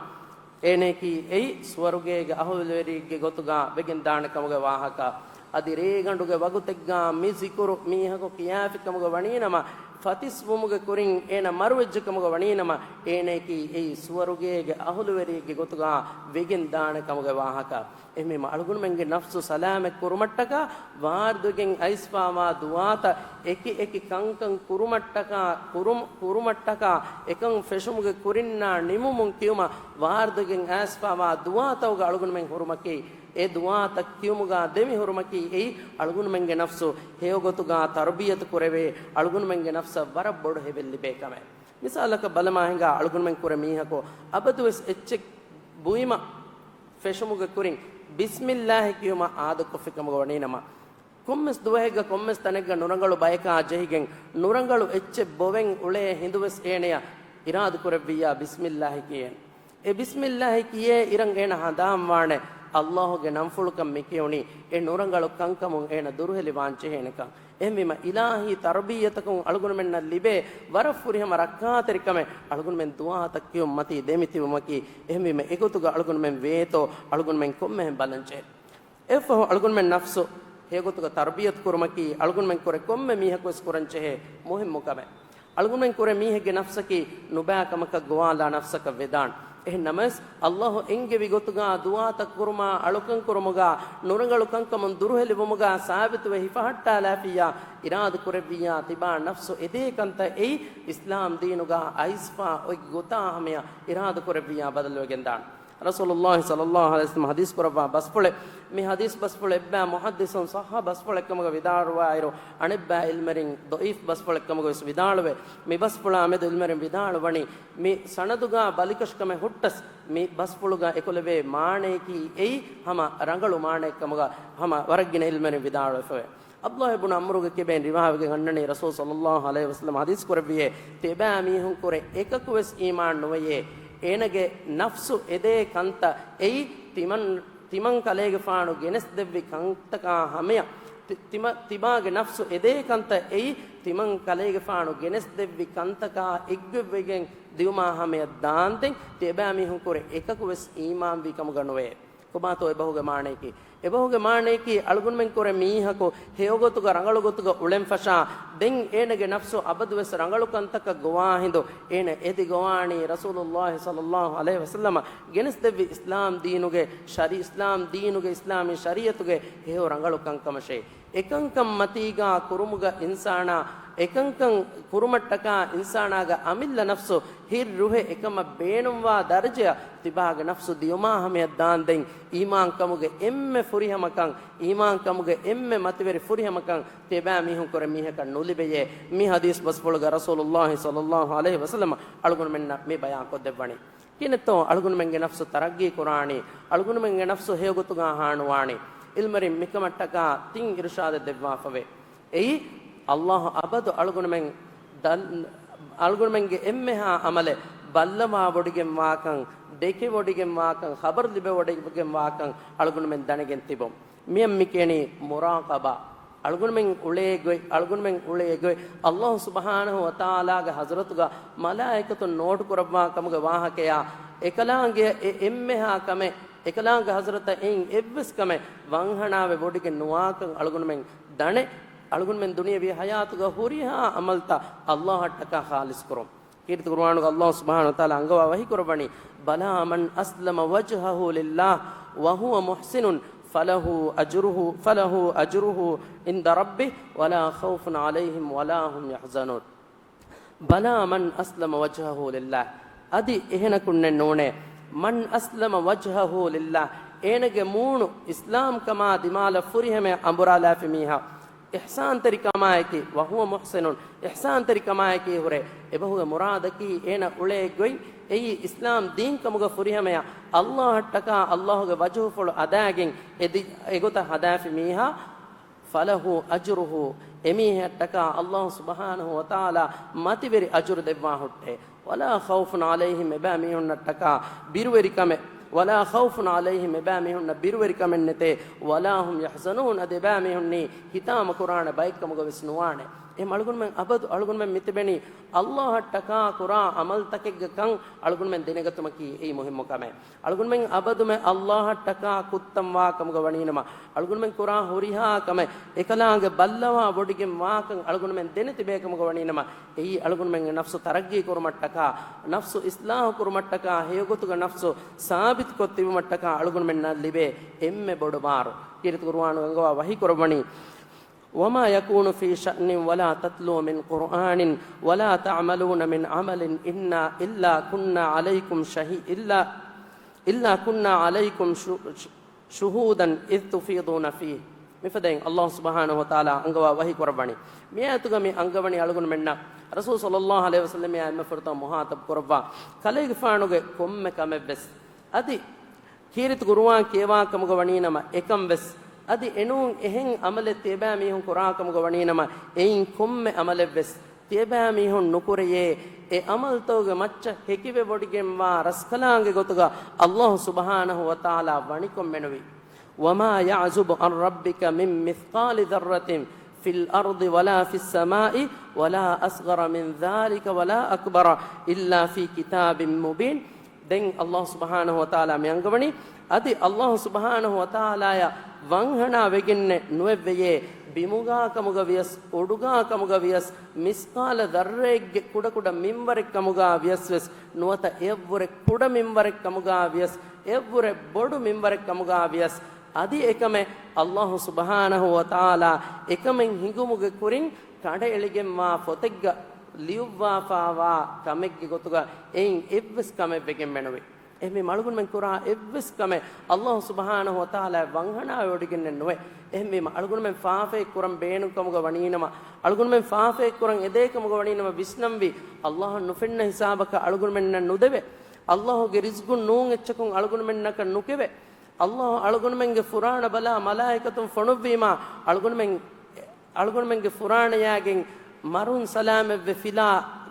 އޭނައަކީ އެއީ ސުވަރުގޭގެ އަހުލުވެރިއެއްގެ ގޮތުގަ ވެގެންދާނެ ކަމުގެ ވާހަކަ. އަދި ރޭގަނޑުގެ ވަގުތެއްގަ މި ޒިކުރު މީހަކު ކިޔާފި ކަމުގަ ވަނީނަމަ، ފަތިސްވުމުގެ ކުރިން އޭނަ މަރުވެއްޖެ ކަމުގަ ވަނީނަމަ، އޭނައަކީ އެއީ ސުވަރުގޭގެ އަހުލުވެރިއެއްގެ ގޮތުގަ ވެގެންދާނެ ކަމުގެ ވާހަކަ. އެހެންވީމަ އަޅުގަނޑުމެންގެ ނަފްސު ސަލާމަތް ކުރުމަށްޓަކާ ވާރިދުވެގެން އައިސްފައިވާ ދުޢާތައް އެކި އެކި ކަންކަން ކުރުމަށްޓަކާ، ކުރުމު-، ކުރުމަށްޓަކާ އެކަން ފެށުމުގެ ކުރިންނާ ނިމުމުން ކިޔުމަށް ވާރިދުވެގެން އައިސްފައިވާ ދުޢާތަކުގެ އަޅުގަނޑުމެން ހުރުމަކީ، އެ ދުޢާތައް ކިޔުމުގަ ދެމި ހުރުމަކީ އެއީ އަޅުގަނޑުމެންގެ ނަފްސު ހެޔޮގޮތުގަ ތަރުބިޔަތު ކުރެވޭ، އަޅުގަނޑުމެންގެ ނަފްސަށް ވަރަށް ބޮޑު ހެވެއްލިބޭ ކަމެއް. މިސާލަކަށް ބަލަމާ ހިނގާ އަޅުގަނޑުމެން ކުރެ މީހަކު އަބަދުވެސް އެއްޗެއް ބުއިމަށް ފެށުމުގެ ކުރިން ބިސްމިއްލާހި ކިޔުމަށް އާދަކޮށްފި ކަމުގަ ވަނީނަމަ، ކޮންމެސް ދުވަހެއްގަ ކޮންމެސް ތަނެއްގަ ނުރަނގަޅު ބަޔަކާ ޖެހިގެން ނުރަނގަޅު އެއްޗެއް ބޮވެން އުޅޭ ހިނދުވެސް އޭނަޔަށް އިރާދަކުރެއްވިއްޔާ ބިސްމިއްލާހި ކިޔޭން. އެ ބިސްމިއްލާހި ކިޔޭ އިރަށް އޭނަ ހަނދާންވާނެ، ﷲގެ ނަންފުޅުކަން މި ކިޔުނީ އެ ނުރަނގަޅު ކަންކަމުން އޭނަ ދުރުހެލިވާން ޖެހޭނެކަން. އެހެންވީމަ އިލާހީ ތަރުބިއްޔަތަކުން އަޅުގަނޑުމެންނަށް ލިބޭ ވަރަށް ފުރިހަމަ ރައްކާތެރިކަމެއް އަޅުގަނޑުމެން ދުޢާތައް ކިޔުން މަތީ ދެމިތިބުމަކީ. އެހެންވީމަ އެގޮތުގަ އަޅުގަނޑުމެން ވޭތޯ އަޅުގަނޑުމެން ކޮންމެހެން ބަލަންޖެހޭ. އެއަށްފަހު އަޅުގަނޑުމެން ނަފްސު ހެޔޮގޮތުގަ ތަރުބިޔަތު ކުރުމަކީ އަޅުގަނޑުމެން ކުރެ ކޮންމެ މީހަކުވެސް ކުރަންޖެހޭ މުހިއްމު ކަމެއް. އަޅުގަނޑުމެން ކުރެ މީހެއްގެ ނަފްސަކީ ނުބައި ކަމަކަށް ގޮވާލާ ނަފްސަކަށް ވެދާނެ. އެހެން ނަމަވެސް، ﷲ އެންގެވި ގޮތުގަ ދުޢާތައް ކުރުމާ، އަޅުކަން ކުރުމުގަ، ނުރަނގަޅު ކަންކަމުން ދުރުހެލިވުމުގަ ސާބިތުވެ ހިފަހައްޓާލާފިއްޔާ، އިރާދަ ކުރެއްވިއްޔާ، ތިބާ ނަފްސު އެދޭ ކަންތައް އެއީ އިސްލާމް ދީނުގަ އައިސްފާ އޮތް ގޮތާ ހަމަޔަށް އިރާދަ ކުރެއްވިއްޔާ ބަދަލުވެގެންދާނެ. ރަސޫލުﷲ ޞައްލަﷲ ޢަލައިހި ވަސައްލަމަ ޙަދީޘް ކުރައްވާ ބަސްފުޅެއް. މި ޙަދީޘް ބަސްފުޅެއް އެއްބައި މުޙައްދިޘުން ޞައްޙަ ބަސްފުޅެއް ކަމުގަ ވިދާޅުވާއިރު، އަނެއްބައި ޢިލްމުވެރިން ޟަޢީފް ބަސްފުޅެއް ކަމުގަ ވެސް ވިދާޅުވޭ. މި ބަސްފުޅާ މެދު ޢިލްމުވެރިން ވިދާޅުވަނީ، މި ސަނަދުގަ ބަލިކަށިކަމެއް ހުއްޓަސް، މި ބަސްފުޅުގަ އެކުލެވޭ މާނަޔަކީ އެއީ ހަމަ ރަނގަޅު މާނައެއް ކަމުގަ ހަމަ ވަރަށް ގިނަ ޢިލްމުވެރިން ވިދާޅުވެފަވޭ. ޢަބްދުﷲ ބުނު ޢަމްރުގެ ކިބައިން ރިވާވެގެން އަންނަނީ، ރަސޫލު ޞައްލަﷲ ޢަލައިހި ވަސައްލަމަ ޙަދީޘް ކުރެއްވިއޭ، ތިޔަބައިމީހުން ކުރެ އެކަކު ވެސް އީމާން ނުވެޔޭ. އޭނަގެ ނަފްސު އެދޭ ކަންތައް އެއީ ތިމަން، ތިމަން ކަލޭގެފާނު ގެނެސްދެއްވި ކަންތަކާ ހަމަޔަށް، ތި، ތިމަ، ތިބާގެ ނަފްސު އެދޭ ކަންތައް އެއީ ތިމަން ކަލޭގެފާނު ގެނެސްދެއްވި ކަންތަކާ އެއްގޮތްވެގެން ދިއުމާ ހަމަޔަށް ދާންދެން، ތިޔަބައިމީހުން ކުރެ އެކަކު ވެސް އީމާންވީ ކަމުގަ ނުވޭ. ކޮބާތޯ އެބަހުގެ މާނަޔަކީ؟ އެބަހުގެ މާނަޔަކީ، އަޅުގަނޑުމެން ކުރެ މީހަކު ހެޔޮގޮތުގަ ރަނގަޅު ގޮތުގަ އުޅެން ފަށާ، ދެން އޭނަގެ ނަފްސު އަބަދުވެސް ރަނގަޅު ކަންތަކަށް ގޮވާ ހިނދު، އޭނަ އެދި ގޮވާނީ ރަސޫލުﷲ ޞައްލަﷲ ޢަލައިހި ވަސައްލަމަ ގެނެސްދެއްވި އިސްލާމް ދީނުގެ ޝަރީ، އިސްލާމް ދީނުގެ އިސްލާމީ ޝަރީޢަތުގެ ހެޔޮ ރަނގަޅު ކަންކަމަށޭ. އެކަންކަން މަތީގާ ކުރުމުގަ އިންސާނާ، އެކަންކަން ކުރުމަށްޓަކާ އިންސާނާގެ އަމިއްލަ ނަފްސު ހިތް ރުހެއް އެކަމަށް ބޭނުންވާ ދަރަޖަޔަށް ތިބާގެ ނަފްސު ދިޔުމާ ހަމަޔަށް ދާންދެން، އީމާންކަމުގެ އެންމެ ފުރިހަމަކަން، އީމާންކަމުގެ އެންމެ މަތިވެރި ފުރިހަމަކަން ތިބާ މީހުން ކުރެ މީހަކަށް ނުލިބެޔޭ. މި ޙަދީޘް ބަސްފުޅުގަ ރަސޫލުﷲ ޞައްލަﷲ ޢަލައިހި ވަސައްލަމަ އަޅުގަނޑުމެންނަށް މި ބަޔާންކޮށްދެއްވަނީ. ކިހިނެއްތޯ އަޅުގަނޑުމެންގެ ނަފްސު ތަރައްގީ ކުރާނީ، އަޅުގަނޑުމެންގެ ނަފްސު ހެޔޮގޮތުގަ ހާނުވާނީ؟ ޢިލްމުވެރިން މިކަމަށްޓަކާ ތިން އިރުޝާދެއް ދެއްވާފަވޭ. އެއީ، ﷲ އަބަދު އަޅުގަނޑުމެން ދަ-، އަޅުގަނޑުމެންގެ އެންމެހާ ޢަމަލެއް ބައްލަވާވޮޑިގެންވާކަން، ދެކެވޮޑިގެންވާކަން، ޚަބަރު ލިބެވޮޑިގެންވާކަން އަޅުގަނޑުމެން ދަނެގެން ތިބުން. މިއަށް މިކިޔަނީ މުރާޤަބާ. އަޅުގަނޑުމެން އުޅޭ ގޮތް، އަޅުގަނޑުމެން އުޅޭ ގޮތް، ﷲ ސުބްޙާނަހޫ ވަތަޢާލާގެ ޙަޟްރަތުގަ މަލާއިކަތުން ނޯޓު ކުރައްވާ ކަމުގެ ވާހަކަޔާ، އެކަލާނގެ އެ އެންމެހާ ކަމެއް، އެކަލާނގެ ޙަޟްރަތަށް އެއިން އެއްވެސް ކަމެއް ވަންހަނާވެ ވޮޑިގެން ނުވާކަން އަޅުގަނޑުމެން ދަނެ، އަޅުގަނޑުމެން ދުނިޔަވީ ޙަޔާތުގަ ހުރިހާ ޢަމަލްތައް ﷲއަށްޓަކާ ޚާލިޞް ކުރުން. ކީރިތި ޤުރުއާނުގަ ﷲ ސުބްޙާނަހޫ ވަތަޢާލާ އަންގަވާ ވަޙީ ކުރައްވަނީ، بَلَىٰ مَنْ أَسْلَمَ وَجْهَهُ لِلَّهِ وَهُوَ مُحْسِنٌ فَلَهُ أَجْرُهُ، فَلَهُ أَجْرُهُ عِندَ رَبِّهِ وَلَا خَوْفٌ عَلَيْهِمْ وَلَا هُمْ يَحْزَنُونَ. بَلَىٰ مَنْ أَسْلَمَ وَجْهَهُ لِلَّهِ. އަދި އެހެނަކުންނެއް ނޫނޭ. مَنْ أَسْلَمَ وَجْهَهُ لِلَّهِ. އޭނަގެ މޫނު އިސްލާމްކަމާ ދިމާލަށް ފުރިހަމަޔަށް އަނބުރާލާފި މީހާ. އިޙްސާންތެރިކަމާއެކީ، وَهُوَ مُحْسِنٌ، އިޙްސާންތެރިކަމާއެކީ ހުރެ، އެބަހުގެ މުރާދަކީ އޭނަ އުޅޭ ގޮތް އެއީ އިސްލާމް ދީން ކަމުގަ ފުރިހަމަޔަށް ﷲއަށްޓަކާ ﷲގެ ވަޖުހުފުޅު އަދާގެން އެދި، އެގޮތަށް ހަދާފި މީހާ، فَلَهُ أَجْرُهُ، އެމީހައަށްޓަކާ ﷲ ސުބްޙާނަހޫ ވަތަޢާލާ މަތިވެރި އަޖުރު ދެއްވާ ހުއްޓޭ. وَلَا خَوْفٌ عَلَيْهِمْ، އެބައިމީހުންނަށްޓަކާ ބިރުވެރިކަމެއް، وَلَا خَوْفٌ عَلَيْهِمْ، އެބައިމީހުންނަށް ބިރުވެރިކަމެއް ނެތޭ، وَلَا هُمْ يَحْزَنُونَ، އަދި އެބައިމީހުންނީ ހިތާމަކުރާނެ ބައެއްކަމުގަ ވެސް ނުވާނެ. އެހެން އަޅުގަނޑުމެން އަބަދު އަޅުގަނޑުމެން މިތިބެނީ ﷲއަށްޓަކާ ކުރާ ޢަމަލްތަކެއްގަ ކަން އަޅުގަނޑުމެން ދެނެގަތުމަކީ އެއީ މުހިއްމު ކަމެއް. އަޅުގަނޑުމެން އަބަދުމެ ﷲއަށްޓަކާ ކުއްތަންވާ ކަމުގަ ވަނީނަމަ، އަޅުގަނޑުމެން ކުރާ ހުރިހާ ކަމެއް އެކަލާނގެ ބައްލަވާ ވޮޑިގެން ވާކަން އަޅުގަނޑުމެން ދެނެތިބޭ ކަމުގަ ވަނީނަމަ، އެއީ އަޅުގަނޑުމެންގެ ނަފްސު ތަރައްގީ ކުރުމަށްޓަކާ، ނަފްސު އިސްލާހު ކުރުމަށްޓަކާ، ހެޔޮގޮތުގަ ނަފްސު ސާބިތުކޮށް ތިބުމަށްޓަކާ އަޅުގަނޑުމެންނަށް ލިބޭ އެންމެ ބޮޑު ބާރު. ކީރިތި ޤުރުއާނު އަންގަވާ ވަޙީ ކުރައްވަނީ، وَمَا يَكُونُ فِي شَأْنٍ وَلَا تَتْلُو مِنْ قُرْآنٍ وَلَا تَعْمَلُونَ مِنْ عَمَلٍ إِنَّا إِلَّا كُنَّا عَلَيْكُمْ شَهِي، إِلَّا، إِلَّا كُنَّا عَلَيْكُمْ شُ، شُ، شُهُودًا إِذْ تُفِيضُونَ فِيهِ. މިފަދައިން ﷲ ސުބްޙާނަހޫ ވަތަޢާލާ އަންގަވާ ވަޙީ ކުރައްވަނީ. މި އާޔަތުގަ މި އަންގަވަނީ އަޅުގަނޑުމެންނަށް ރަސޫލު ޞައްލައްލާހު ޢަލައިހި ވަސައްލަމް އެންމެ ފުރަތަމަ މުޚާޠަބު ކުރައްވާ ކަލޭގެފާނުގެ ކޮންމެ ކަމެއްވެސް. އަދި ކީރިތި ޤުރުއާން ކިޔަވާ ކަމުގަ ވަނީނަމަ އެކަން ވެސް، އަދި އެނޫން އެހެން ޢަމަލެއް ތިޔަބައިމީހުން ކުރާ ކަމުގަ ވަނީނަމަ އެއިން ކޮންމެ ޢަމަލެއް ވެސް، ތިޔަބައިމީހުން ނުކުރެޔޭ، އެ ޢަމަލްތަކުގެ މައްޗަށް ހެކިވެވޮޑިގެންވާ ރަސްކަލާނގެ ގޮތުގަ ﷲ ސުބްޙާނަހޫ ވަތަޢާލާ ވަނިކޮށް މެނުވީ. وَمَا يَعْزُبُ عَنْ رَبِّكَ مِنْ مِثْقَالِ ذَرَّةٍ فِي الْأَرْضِ وَلَا فِي السَّمَاءِ وَلَا أَصْغَرَ مِنْ ذَلِكَ وَلَا أَكْبَرَ إِلَّا فِي كِتَابٍ مُبِينٍ. ދެން ﷲ ސުބްޙާނަހޫ ވަތަޢާލާ މި އަންގަވަނީ، އަދި ﷲ ސުބްޙާނަހޫ ވަތަޢާލާޔަށް ވަންހަނާ ވެގެންނެއް ނުވެއްވެޔޭ، ބިމުގާ ކަމުގަ ވިޔަސް، އުޑުގާ ކަމުގަ ވިޔަސް، މިސްޤާލަ ޛައްރައެއްގެ ކުޑަކުޑަ މިންވަރެއް ކަމުގާ ވިޔަސް ވެސް ނުވަތަ، އެއަށްވުރެ ކުޑަ މިންވަރެއް ކަމުގާ ވިޔަސް، އެއަށްވުރެ ބޮޑު މިންވަރެއް ކަމުގާ ވިޔަސް، އަދި އެކަމެއް ﷲ ސުބްޙާނަހޫ ވަތަޢާލާ އެކަމެއް ހިނގުމުގެ ކުރިން ކަނޑައެޅިގެންވާ ފޮތެއްގަ ލިޔުއްވާފާވާ ކަމެއްގެ ގޮތުގަ އެއިން އެއްވެސް ކަމެއް ވެގެން މެނުވި. އެހެންވީމަ އަޅުގަނޑުމެން ކުރާ އެއްވެސް ކަމެއް އައްލާހު ސުބްޙާނަހު ވަތަޢާލާއަށް ވަންހަނާވެވޮޑިގެންނެއް ނުވޭ. އެހެންވީމަ އަޅުގަނޑުމެން ފާފައެއް ކުރަން ބޭނުން ކަމުގަ ވަނީނަމަ، އަޅުގަނޑުމެން ފާފައެއް ކުރަން އެދޭ ކަމުގަ ވަނީނަމަ ވިސްނަންވީ، އައްލާހަށް ނުފެންނަ ހިސާބަކަށް އަޅުގަނޑުމެންނަށް ނުދެވޭ. އައްލާހުގެ ރިޒްގުން ނޫން އެއްޗަކުން އަޅުގަނޑުމެންނަކަށް ނުކެވޭ. އައްލާހު އަޅުގަނޑުމެންގެ ފުރާނަ ބަލާ މަލާއިކަތުން ފޮނުއްވީމާ، އަޅުގަނޑުމެން އަޅުގަނޑުމެންގެ ފުރާނަޔާގެން މަރުން ސަލާމަތްވެ ފިލާ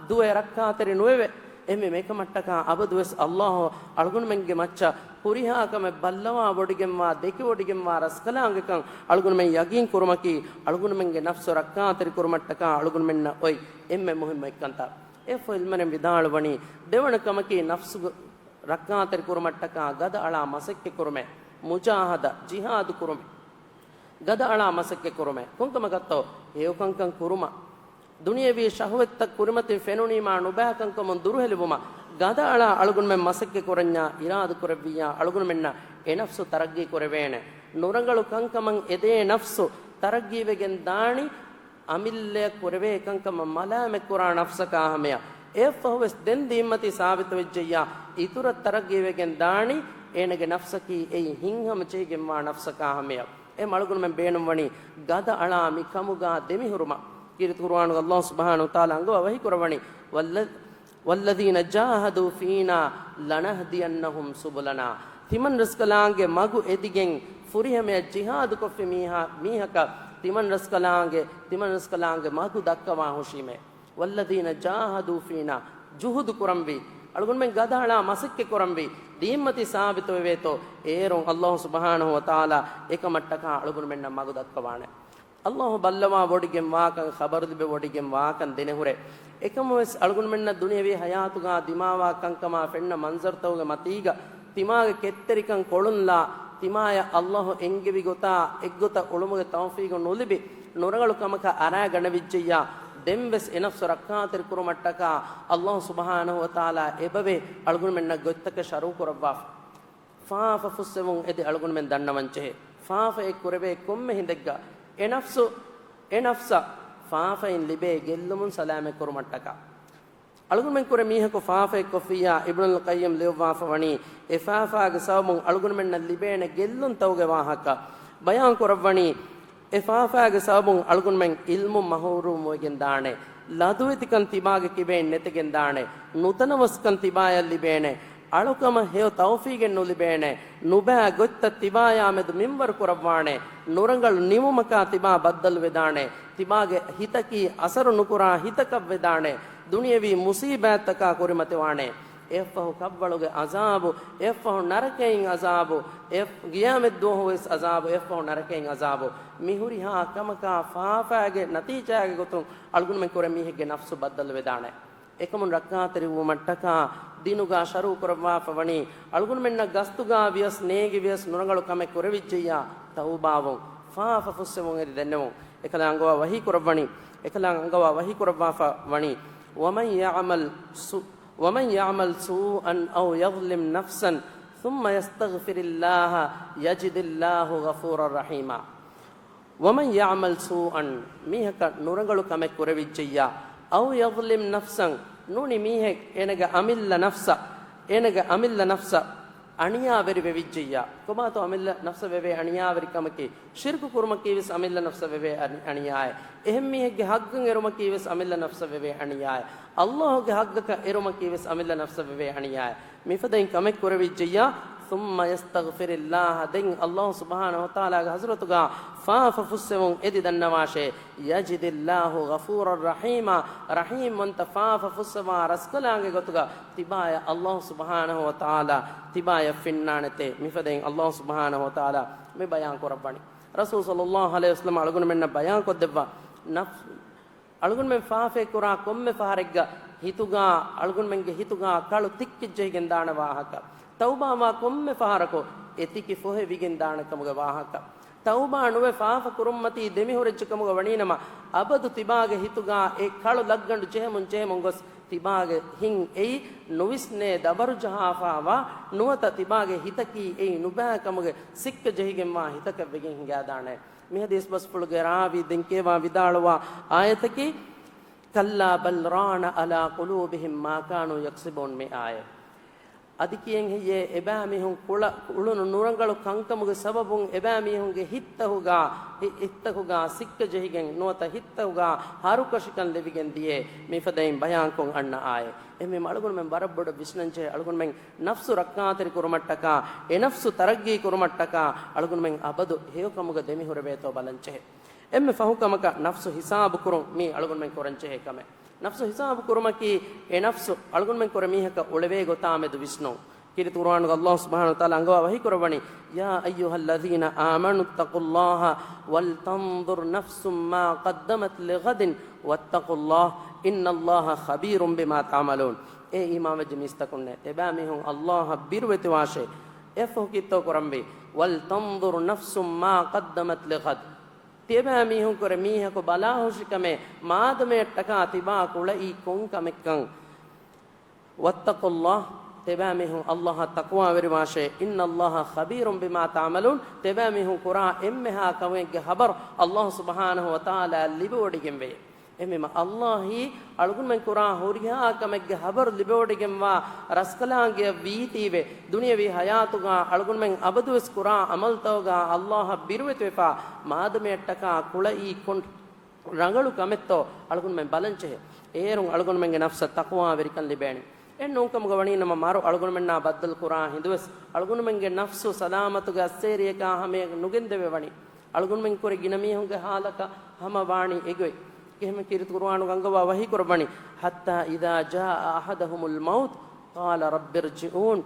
ދުވެ ރައްކާތެރި ނުވެވެ. އެހެންވީމަ އެކަމަށްޓަކާ އަބަދުވެސް އައްލާހު އަޅުގަނޑުމެންގެ މައްޗަށް ހުރިހާ ކަމެއް ބައްލަވާ ވޮޑިގެންވާ، ދެކިވޮޑިގެންވާ ރަސްކަލާނގެކަން އަޅުގަނޑުމެން ޔަގީން ކުރުމަކީ، އަޅުގަނޑުމެންގެ ނަފްސު ރައްކާތެރި ކުރުމަށްޓަކާ އަޅުގަނޑުމެންނަށް އޮތް އެންމެ މުހިއްމު އެއްކަންތައް. އެއަށްފަހު ޢިލްމުވެރިން ވިދާޅުވަނީ، ދެވަނަ ކަމަކީ ނަފްސު ރައްކާތެރި ކުރުމަށްޓަކާ ގަދައަޅާ މަސައްކަތް ކުރުމޭ، މުޖާހަދާ، ޖިހާދު ކުރުމޭ. ގަދައަޅާ މަސައްކަތް ކުރުމޭ. ކޮންކަމަކަށްތޯ؟ ހެޔޮކަންކަން ކުރުމަށް. ދުނިޔެވީ ޝަހުވަތްތައް ކުރިމަތިން ފެނުނީމާ ނުބައިކަންކަމުން ދުރުހެލިވުމަށް ގަދައަޅާ އަޅުގަނޑުމެން މަސައްކަތް ކުރަންޏާ އިރާދަ ކުރެއްވިއްޔާ އަޅުގަނޑުމެންނަށް އެ ނަފްސު ތަރައްގީ ކުރެވޭނެ. ނުރަނގަޅު ކަންކަމަށް އެދޭ ނަފްސު ތަރައްގީވެގެން ދާނީ އަމިއްލަޔަށް ކުރެވޭ ކަންކަމަށް މަލާމަތްކުރާ ނަފްސަކާ ހަމަޔަށް. އެއަށްފަހުވެސް ދެން ދީންމަތީ ސާބިތުވެއްޖެއްޔާ، އިތުރަށް ތަރައްގީވެގެން ދާނީ އޭނަގެ ނަފްސަކީ އެއީ ހިތްހަމަޖެހިގެންވާ ނަފްސަކާ ހަމަޔަށް. އެހެން އަޅުގަނޑުމެން ބޭނުންވަނީ ގަދައަޅާ މި ކަމުގާ ދެމިހުރުމަށް. ކީރިތި ޤުރުއާނުގަ އައްލާހު ސުބްޙާނަހު ވަތަޢާލާ އަންގަވާ ވަޙީކުރައްވަނީ، ވައްލަ-، وَالَّذِينَ جَاهَدُوا فِينَا لَنَهْدِيَنَّهُمْ سُبُلَنَا. ތިމަން ރަސްކަލާނގެ މަގު އެދިގެން ފުރިހަމަޔަށް ޖިހާދުކޮށްފި މީހާ، މީހަކަށް ތިމަން ރަސްކަލާނގެ، ތިމަން ރަސްކަލާނގެ މަގު ދައްކަވާ ހުށީމޭ. وَالَّذِينَ جَاهَدُوا فِينَا، ޖުހުދު ކުރަންވީ، އަޅުގަނޑުމެން ގަދައަޅާ މަސައްކަތް ކުރަންވީ، ދީންމަތީ ސާބިތުވެވޭތޯ، އޭރުން އައްލާހު ސުބްޙާނަހު ވަތަޢާލާ އެކަމަށްޓަކާ އަޅުގަނޑުމެންނަށް މަގު ދައްކަވާނެ. އައްލާހު ބައްލަވާ ވޮޑިގެން ވާކަން، ޚަބަރު ލިބި ވޮޑިގެން ވާކަން ދެނެހުރޭ. އެކަމުވެސް އަޅުގަނޑުމެންނަށް ދުނިޔެވީ ޙަޔާތުގާ ދިމާވާ ކަންކަމާ ފެންނަ މަންޒަރުތަކުގެ މަތީގަ، ތިމާގެ ކެތްތެރިކަން ކޮޅުންލާ، ތިމާޔަށް އައްލާހު އެންގެވި ގޮތާ އެއްގޮތަށް އުޅުމުގެ ތައުފީގު ނުލިބި، ނުރަނގަޅު ކަމަކަށް އަރާގަނެވިއްޖެއްޔާ، ދެންވެސް އެ ނަފްސު ރައްކާތެރި ކުރުމަށްޓަކާ އައްލާހު ސުބްޙާނަހު ވަތަޢާލާ އެބަވޭ އަޅުގަނޑުމެންނަށް ގޮތްތަކެއް ޝަރުޢު ކުރައްވާފަ. ފާފަ ފުއްސެވުން އެދި އަޅުގަނޑުމެން ދަންނަވަންޖެހޭ. ފާފައެއް ކުރެވޭ ކޮންމެ ހިނދެއްގަ އެ ނަފްސު، އެ ނަފްސަށް ފާފައިން ލިބޭ ގެއްލުމުން ސަލާމަތް ކުރުމަށްޓަކާ. އަޅުގަނޑުމެން ކުރެ މީހަކު ފާފައެއް ކޮށްފިއްޔާ، އިބްނުލް ޤައްޔިމް ލިޔުއްވާފަ ވަނީ، އެ ފާފާގެ ސަބަބުން އަޅުގަނޑުމެންނަށް ލިބޭނެ ގެއްލުންތަކުގެ ވާހަކަ ބަޔާން ކުރައްވަނީ، އެ ފާފާގެ ސަބަބުން އަޅުގަނޑުމެން ޢިލްމުން މަޙްރޫމްވެގެން ދާނެ، ލަދުވެތިކަން ތިބާގެ ކިބައިން ނެތިގެން ދާނެ، ނުތަނަވަސްކަން ތިބާޔަށް ލިބޭނެ، އަޅުކަމަށް ހެޔޮ ތައުފީގެއް ނުލިބޭނެ، ނުބައި ގޮތްތައް ތިބާޔާ މެދު މިންވަރު ކުރައްވާނެ، ނުރަނގަޅު ނިމުމަކާ ތިބާ ބައްދަލުވެދާނެ، ތިބާގެ ހިތަކީ އަސަރު ނުކުރާ ހިތަކަށް ވެދާނެ، ދުނިޔެވީ މުޞީބާތްތަކާ ކުރިމަތިވާނެ. އެއަށްފަހު ކަށްވަޅުގެ ޢަޒާބު، އެއަށްފަހު ނަރަކައިން ޢަޒާބު، އެ ޤިޔާމަތްދުވަހުވެސް ޢަޒާބު، އެއަށްފަހު ނަރަކައިން ޢަޒާބު. މި ހުރިހާ ކަމަކާ ފާފާގެ ނަތީޖާގެ ގޮތުން އަޅުގަނޑުމެން ކުރެ މީހެއްގެ ނަފްސު ބައްދަލުވެދާނެ. އެކަމުން ރައްކާތެރިވުމަށްޓަކާ ދީނުގާ ޝަރުޢު ކުރައްވާފަ ވަނީ، އަޅުގަނޑުމެންނަށް ގަސްތުގާ ވިޔަސް ނޭނގި ވިޔަސް ނުރަނގަޅު ކަމެއް ކުރެވިއްޖެއްޔާ، ތައުބާވުން، ފާފަ ފުއްސެވުން އެދި ދެންނެވުން. އެކަލާ އަންގަވާ ވަޙީ ކުރައްވަނީ، އެކަލާ އަންގަވާ ވަޙީ ކުރައްވާފަ ވަނީ، وَمَنْ يَعْمَلْ سُ-، وَمَنْ يَعْمَلْ سُوءًا أَوْ يَظْلِمْ نَفْسَهُ ثُمَّ يَسْتَغْفِرِ اللَّهَ يَجِدِ اللَّهَ غَفُورًا رَحِيمًا. وَمَنْ يَعْمَلْ سُوءًا، މީހަކަށް ނުރަނގަޅު ކަމެއް ކުރެވިއްޖެއްޔާ، أَوْ يَظْلِمْ نَفْسَهُ، ނޫނީ މީހެއް އޭނަގެ އަމިއްލަ ނަފްސަށް، އޭނަގެ އަމިއްލަ ނަފްސަށް އަނިޔާވެރި ވެވިއްޖެއްޔާ. ކޮބާތޯ އަމިއްލަ ނަފްސަށް ވެވޭ އަނިޔާވެރި ކަމަކީ؟ ޝިރްކު ކުރުމަކީ ވެސް އަމިއްލަ ނަފްސަށް ވެވޭ އަނި-، އަނިޔާއެއް. އެހެން މީހެއްގެ ޙައްޤަށް އެރުމަކީ ވެސް އަމިއްލަ ނަފްސަށް ވެވޭ އަނިޔާއެއް. އައްލާހުގެ ޙައްޤަކަށް އެރުމަކީ ވެސް އަމިއްލަ ނަފްސަށް ވެވޭ އަނިޔާއެއް. މިފަދައިން ކަމެއް ކުރެވިއްޖެއްޔާ، ثُمَّ يَسْتَغْفِرِ اللَّهَ، ދެން އައްލާހު ސުބްޙާނަހު ވަތަޢާލާގެ ޙަޟްރަތުގާ ފާފަ ފުއްސެވުން އެދި ދަންނަވާށޭ، يَجِدِ اللَّهَ غَفُورًا رَحِيمًا، ރަޙީމްވަންތަ ފާފަ ފުއްސަވާ ރަސްކަލާނގެ ގޮތުގަ ތިބާޔަށް އައްލާހު ސުބްޙާނަހު ވަތަޢާލާ ތިބާޔަށް ފެންނާނެތޭ. މިފަދައިން އައްލާހު ސުބްޙާނަހު ވަތަޢާލާ މި ބަޔާން ކުރައްވަނީ. ރަސޫލު ޞައްލައްލާހު ޢަލައިހި ވަސައްލަމަ އަޅުގަނޑުމެންނަށް ބަޔާން ކޮށްދެއްވާ، ނަފްސު އަޅުގަނޑުމެން ފާފައެއް ކުރާ ކޮންމެ ފަހަރެއްގަ ހިތުގާ، އަޅުގަނޑުމެންގެ ހިތުގާ ކަޅު ތިއްކިއްޖެހިގެން ދާނެ ވާހަކަ. ތައުބާވާ ކޮންމެ ފަހަރަކު އެ ތިކި ފޮހެވިގެން ދާނެ ކަމުގެ ވާހަކަ. ތައުބާ ނުވެ ފާފަ ކުރުންމަތީ ދެމިހުރެއްޖެ ކަމުގަ ވަނީނަމަ، އަބަދު ތިބާގެ ހިތުގާ އެ ކަޅު ލައްގަނޑު ޖެހެމުން ޖެހެމުން ގޮސް، ތިބާގެ ހިތް އެއީ ނުވިސްނޭ ދަބަރު ޖަހާފާވާ ނުވަތަ ތިބާގެ ހިތަކީ އެއީ ނުބައި ކަމުގެ ސިއްކަ ޖެހިގެންވާ ހިތަކަށް ވެގެން ހިނގާދާނެ. މި ޙަދީޘް ބަސްފުޅުގެ ރާވީ ދެން ކިޔަވާ ވިދާޅުވާ އާޔަތަކީ، كَلَّا بَلْ رَانَ عَلَىٰ قُلُوبِهِمْ مَا كَانُوا يَكْسِبُونَ މި އާޔަތް. އަދި ކިޔެން ހެއްޔޭ، އެބައިމީހުން ކުޅަ-، ކުޅުނު ނުރަނގަޅު ކަންކަމުގެ ސަބަބުން އެބައިމީހުންގެ ހިތްތަކުގަ، ހި-، ހިތްތަކުގަ ސިއްކަ ޖެހިގެން ނުވަތަ ހިތްތަކުގަ ހަރުކަށިކަން ލިބިގެން ދިޔައޭ، މިފަދައިން ބަޔާންކޮށް އަންނަ އާޔަތް. އެހެންވީމަ އަޅުގަނޑުމެން ވަރަށް ބޮޑަށް ވިސްނަންޖެހޭ، އަޅުގަނޑުމެން ނަފްސު ރައްކާތެރި ކުރުމަށްޓަކާ، އެ ނަފްސު ތަރައްގީ ކުރުމަށްޓަކާ، އަޅުގަނޑުމެން އަބަދު ހެޔޮކަމުގަ ދެމިހުރެވޭތޯ ބަލަންޖެހޭ. އެންމެ ފަހު ކަމަކަށް ނަފްސު ހިސާބު ކުރުން މީ އަޅުގަނޑުމެން ކުރަންޖެހޭ ކަމެއް. ނަފްސު ހިސާބު ކުރުމަކީ، އެ ނަފްސު އަޅުގަނޑުމެން ކުރެ މީހަކަށް އުޅެވޭ ގޮތާ މެދު ވިސްނުން. ކީރިތި ޤުރުއާނުގަ ﷲ ސުބްޙާނަހޫ ވަތަޢާލާ އަންގަވާ ވަޙީ ކުރައްވަނީ، يا أيها الذين آمنوا اتقوا الله ولتنظر نفس ما قدمت لغد واتقوا الله إن الله خبير بما تعملون. އޭ އީމާންވެއްޖެ މީސްތަކުންނޭ، ތިބާމީހުން ﷲ އަށް ބިރުވެތިވާށޭ، އެއަށްފަހު ކީއްތޯ ކުރަންވީ؟ ولتنظر نفس ما قدمت لغد. ތިބާމީހުން ކުރެ މީހަކު ބަލާހުށިކަމޭ، މާދަމަޔަށްޓަކާ ތިބާ ކުޅައީ ކޮން ކަމެއްކަން. واتقوا الله، ތިބާމީހުން ﷲ އަށް ތަޤްވާވެރިވާށޭ. إن الله خبير بما تعملون، ތިބާމީހުން ކުރާ އެންމެހާ ކަމެއްގެ ޚަބަރު ﷲ ސުބްޙާނަހޫ ވަތަޢާލާ ލިބިވޮޑިގެންވޭ. އެހެންވީމަ ﷲ އީ އަޅުގަނޑުމެން ކުރާ ހުރިހާ ކަމެއްގެ ޚަބަރު ލިބިވޮޑިގެންވާ ރަސްކަލާނގެއަށް ވީތީވެ، ދުނިޔަވީ ޙަޔާތުގަ އަޅުގަނޑުމެން އަބަދުވެސް ކުރާ ޢަމަލުތަކުގަ ﷲ އަށް ބިރުވެތިވެފަ، މާދަމަޔަށްޓަކާ ކުޅައީ ކޮން ރަނގަޅު ކަމެއްތޯ އަޅުގަނޑުމެން ބަލަންޖެހޭ. އޭރުން އަޅުގަނޑުމެންގެ ނަފްސަށް ތަޤްވާވެރިކަން ލިބޭނެ. އެއްނޫންކަމުގަ ވަނީނަމަ، މަރު އަޅުގަނޑުމެންނާ ބައްދަލުކުރާ ހިނދުވެސް، އަޅުގަނޑުމެންގެ ނަފްސު ސަލާމަތުގެ އައްސޭރިއަކާ ހަމަޔަށް ނުގެންދެވޭ ވަނީ. އަޅުގަނޑުމެން ކުރެ ގިނަ މީހުންގެ ޙާލަކަށް ހަމަ ވާނީ އެގޮތް. އެހެން ކީރިތި ޤުރުއާނުގަ އަންގަވާ ވަޙީ ކުރައްވަނީ، حتى إذا جاء أحدهم الموت قال رب ارجعون.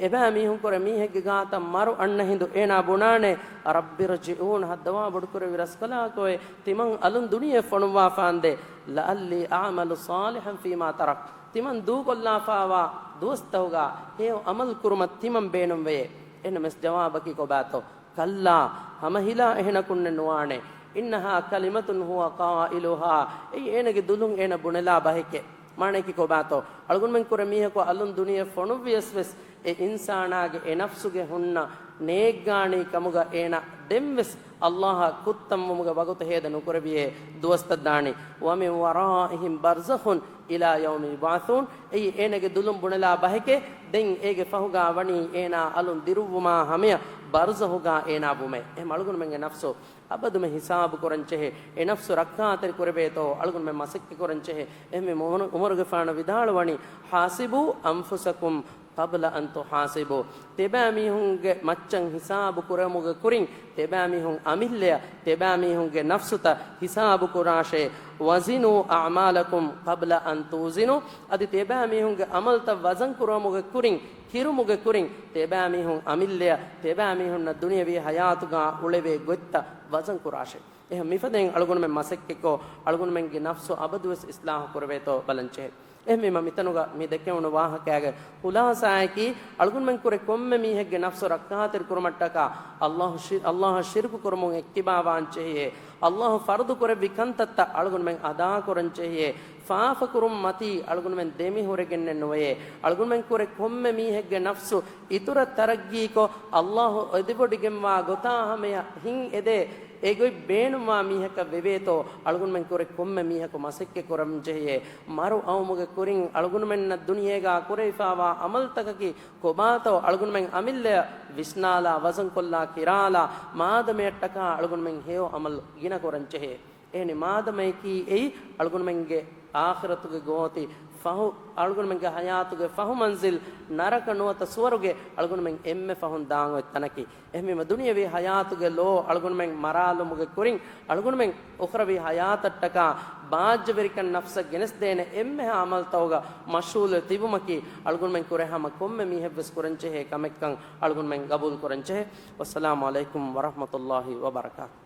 އެބައިމީހުން ކުރެ މީހެއްގެ ގާތަށް މަރު އަންނަ ހިނދު އޭނާ ބުނާނެ، رب ارجعون، ހައްދަވާ ބޮޑުކުރެއްވި ރަސްކަލާކޮއެ، ތިމަން އަލުން ދުނިޔެ ފޮނުއްވާފާނދޭ، لعلي أعمل صالحا فيما تركت، ތިމަން ދޫކޮށްލާފާވާ ދުވަސްތަކުގަ ހެޔޮ ޢަމަލު ކުރުމަށް ތިމަން ބޭނުންވެޔޭ. އެހެނަސް ޖަވާބަކީ ކޮބާތޯ؟ كلا، ހަމަހިލާ އެހެނަކުންނެއް ނުވާނެ. إنها كلمة هو قائلها، އެއީ އޭނަގެ ދުލުން އޭނަ ބުނެލާ ބަހެކޭ. މާނަޔަކީ ކޮބާތޯ؟ އަޅުގަނޑުމެން ކުރެ މީހަކު އަލުން ދުނިޔެ ފޮނުއްވިޔަސް ވެސް، އެ އިންސާނާގެ އެ ނަފްސުގެ ހުންނަ ނޭއްގާނީ ކަމުގަ އޭނަ ދެންވެސް ﷲ އަށް ކުއްތަންވުމުގެ ވަގުތު ހޭދަ ނުކުރެވިޔޭ ދުވަސްތައް ދާނީ. ومن ورائهم برزخ إلى يوم يبعثون. އެއީ އޭނަގެ ދުލުން ބުނެލާ ބަހެކޭ، ދެން އޭގެ ފަހުގާ ވަނީ އޭނާ އަލުން ދިރުއްވުމާ ހަމަޔަށް ބަރްޒަޚުގާ އޭނާ ވުމޭ. އެހެން އަޅުގަނޑުމެންގެ ނަފްސު އަބަދުމެ ހިސާބު ކުރަންޖެހޭ. އެ ނަފްސު ރައްކާތެރި ކުރެވޭތޯ އަޅުގަނޑުމެން މަސައްކަތް ކުރަންޖެހޭ. އެހެންވީމަ ޢުމަރުގެފާނު ވިދާޅުވަނީ، حاسبوا أنفسكم قبل أن تحاسبوا. ތިބާމީހުންގެ މައްޗަށް ހިސާބު ކުރުމުގެ ކުރިން، ތިބާމީހުން އަމިއްލަޔަށް ތިބާމީހުންގެ ނަފްސުތައް ހިސާބު ކުރާށޭ. وزنوا أعمالكم قبل أن توزنوا. އަދި ތިބާމީހުންގެ ޢަމަލުތައް ވަޒަން ކުރުމުގެ ކުރިން، ކިރުމުގެ ކުރިން، ތިބާމީހުން އަމިއްލަޔަށް ތިބާމީހުންނަށް ދުނިޔަވީ ޙަޔާތުގާ އުޅެވޭ ގޮތްތައް ވަޒަން ކުރާށޭ. އެހެން މިފަދައިން އަޅުގަނޑުމެން މަސައްކަތްކޮށް، އަޅުގަނޑުމެންގެ ނަފްސު އަބަދުވެސް އިޞްލާޙު ކުރެވޭތޯ ބަލަންޖެހޭ. އެހެންވީމަ މިތަނުގަ މި ދެކެވުނު ވާހަކައިގެ ޚުލާޞާއަކީ، އަޅުގަނޑުމެން ކުރެ ކޮންމެ މީހެއްގެ ނަފްސު ރައްކާތެރި ކުރުމަށްޓަކާ، ﷲ ޝި-، ﷲ އަށް ޝިރުކު ކުރުމުން އެއްކިބާވާން ޖެހިޔޭ، ﷲ ފަރުޟު ކުރެއްވި ކަންތައްތައް އަޅުގަނޑުމެން އަދާކުރަން ޖެހިޔޭ، ފާފަކުރުން މަތީ އަޅުގަނޑުމެން ދެމިހުރެގެންނެއް ނުވެޔޭ. އަޅުގަނޑުމެން ކުރެ ކޮންމެ މީހެއްގެ ނަފްސު އިތުރަށް ތަރައްގީކޮށް، ﷲ އެދިވޮޑިގެންވާ ގޮތާ ހަމަޔަށް ހިން އެދޭ، އެގޮތް ބޭނުންވާ މީހަކަށް ވެވޭތޯ، އަޅުގަނޑުމެން ކުރެ ކޮންމެ މީހަކު މަސައްކަތް ކުރަން ޖެހިޔޭ. މަރު އައުމުގެ ކުރިން އަޅުގަނޑުމެންނަށް ދުނިޔޭގާ ކުރެވިފާވާ ޢަމަލުތަކަކީ ކޮބާތޯ، އަޅުގަނޑުމެން އަމިއްލަޔަށް ވިސްނާލާ، ވަޒަންކޮށްލާ، ކިރާލާ، މާދަމަޔަށްޓަކާ އަޅުގަނޑުމެން ހެޔޮ ޢަމަލު ގިނަ ކުރަން ޖެހޭ. އެހެނި މާދަމަޔަކީ އެއީ އަޅުގަނޑުމެންގެ އާޚިރަތުގެ ގޯތި ފަހު، އަޅުގަނޑުމެންގެ ޙަޔާތުގެ ފަހު މަންޒިލް ނަރަކަ ނުވަތަ ސުވަރުގެ އަޅުގަނޑުމެން އެންމެ ފަހުން ދާން އޮތް ތަނަކީ. އެހެންވީމަ ދުނިޔަވީ ޙަޔާތުގެ ލޯ އަޅުގަނޑުމެން މަރާލުމުގެ ކުރިން އަޅުގަނޑުމެން އުޚްރަވީ ޙަޔާތަށްޓަކާ ބާއްޖަވެރިކަން ނަފްސަށް ގެނެސްދޭނެ އެންމެހާ ޢަމަލުތަކުގަ މަޝްޣޫލުވެ ތިބުމަކީ އަޅުގަނޑުމެން ކުރެ ހަމަ ކޮންމެ މީހެއްވެސް ކުރަންޖެހޭ ކަމެއްކަން އަޅުގަނޑުމެން ގަބޫލު ކުރަންޖެހޭ. والسلام عليكم ورحمة الله وبركاته.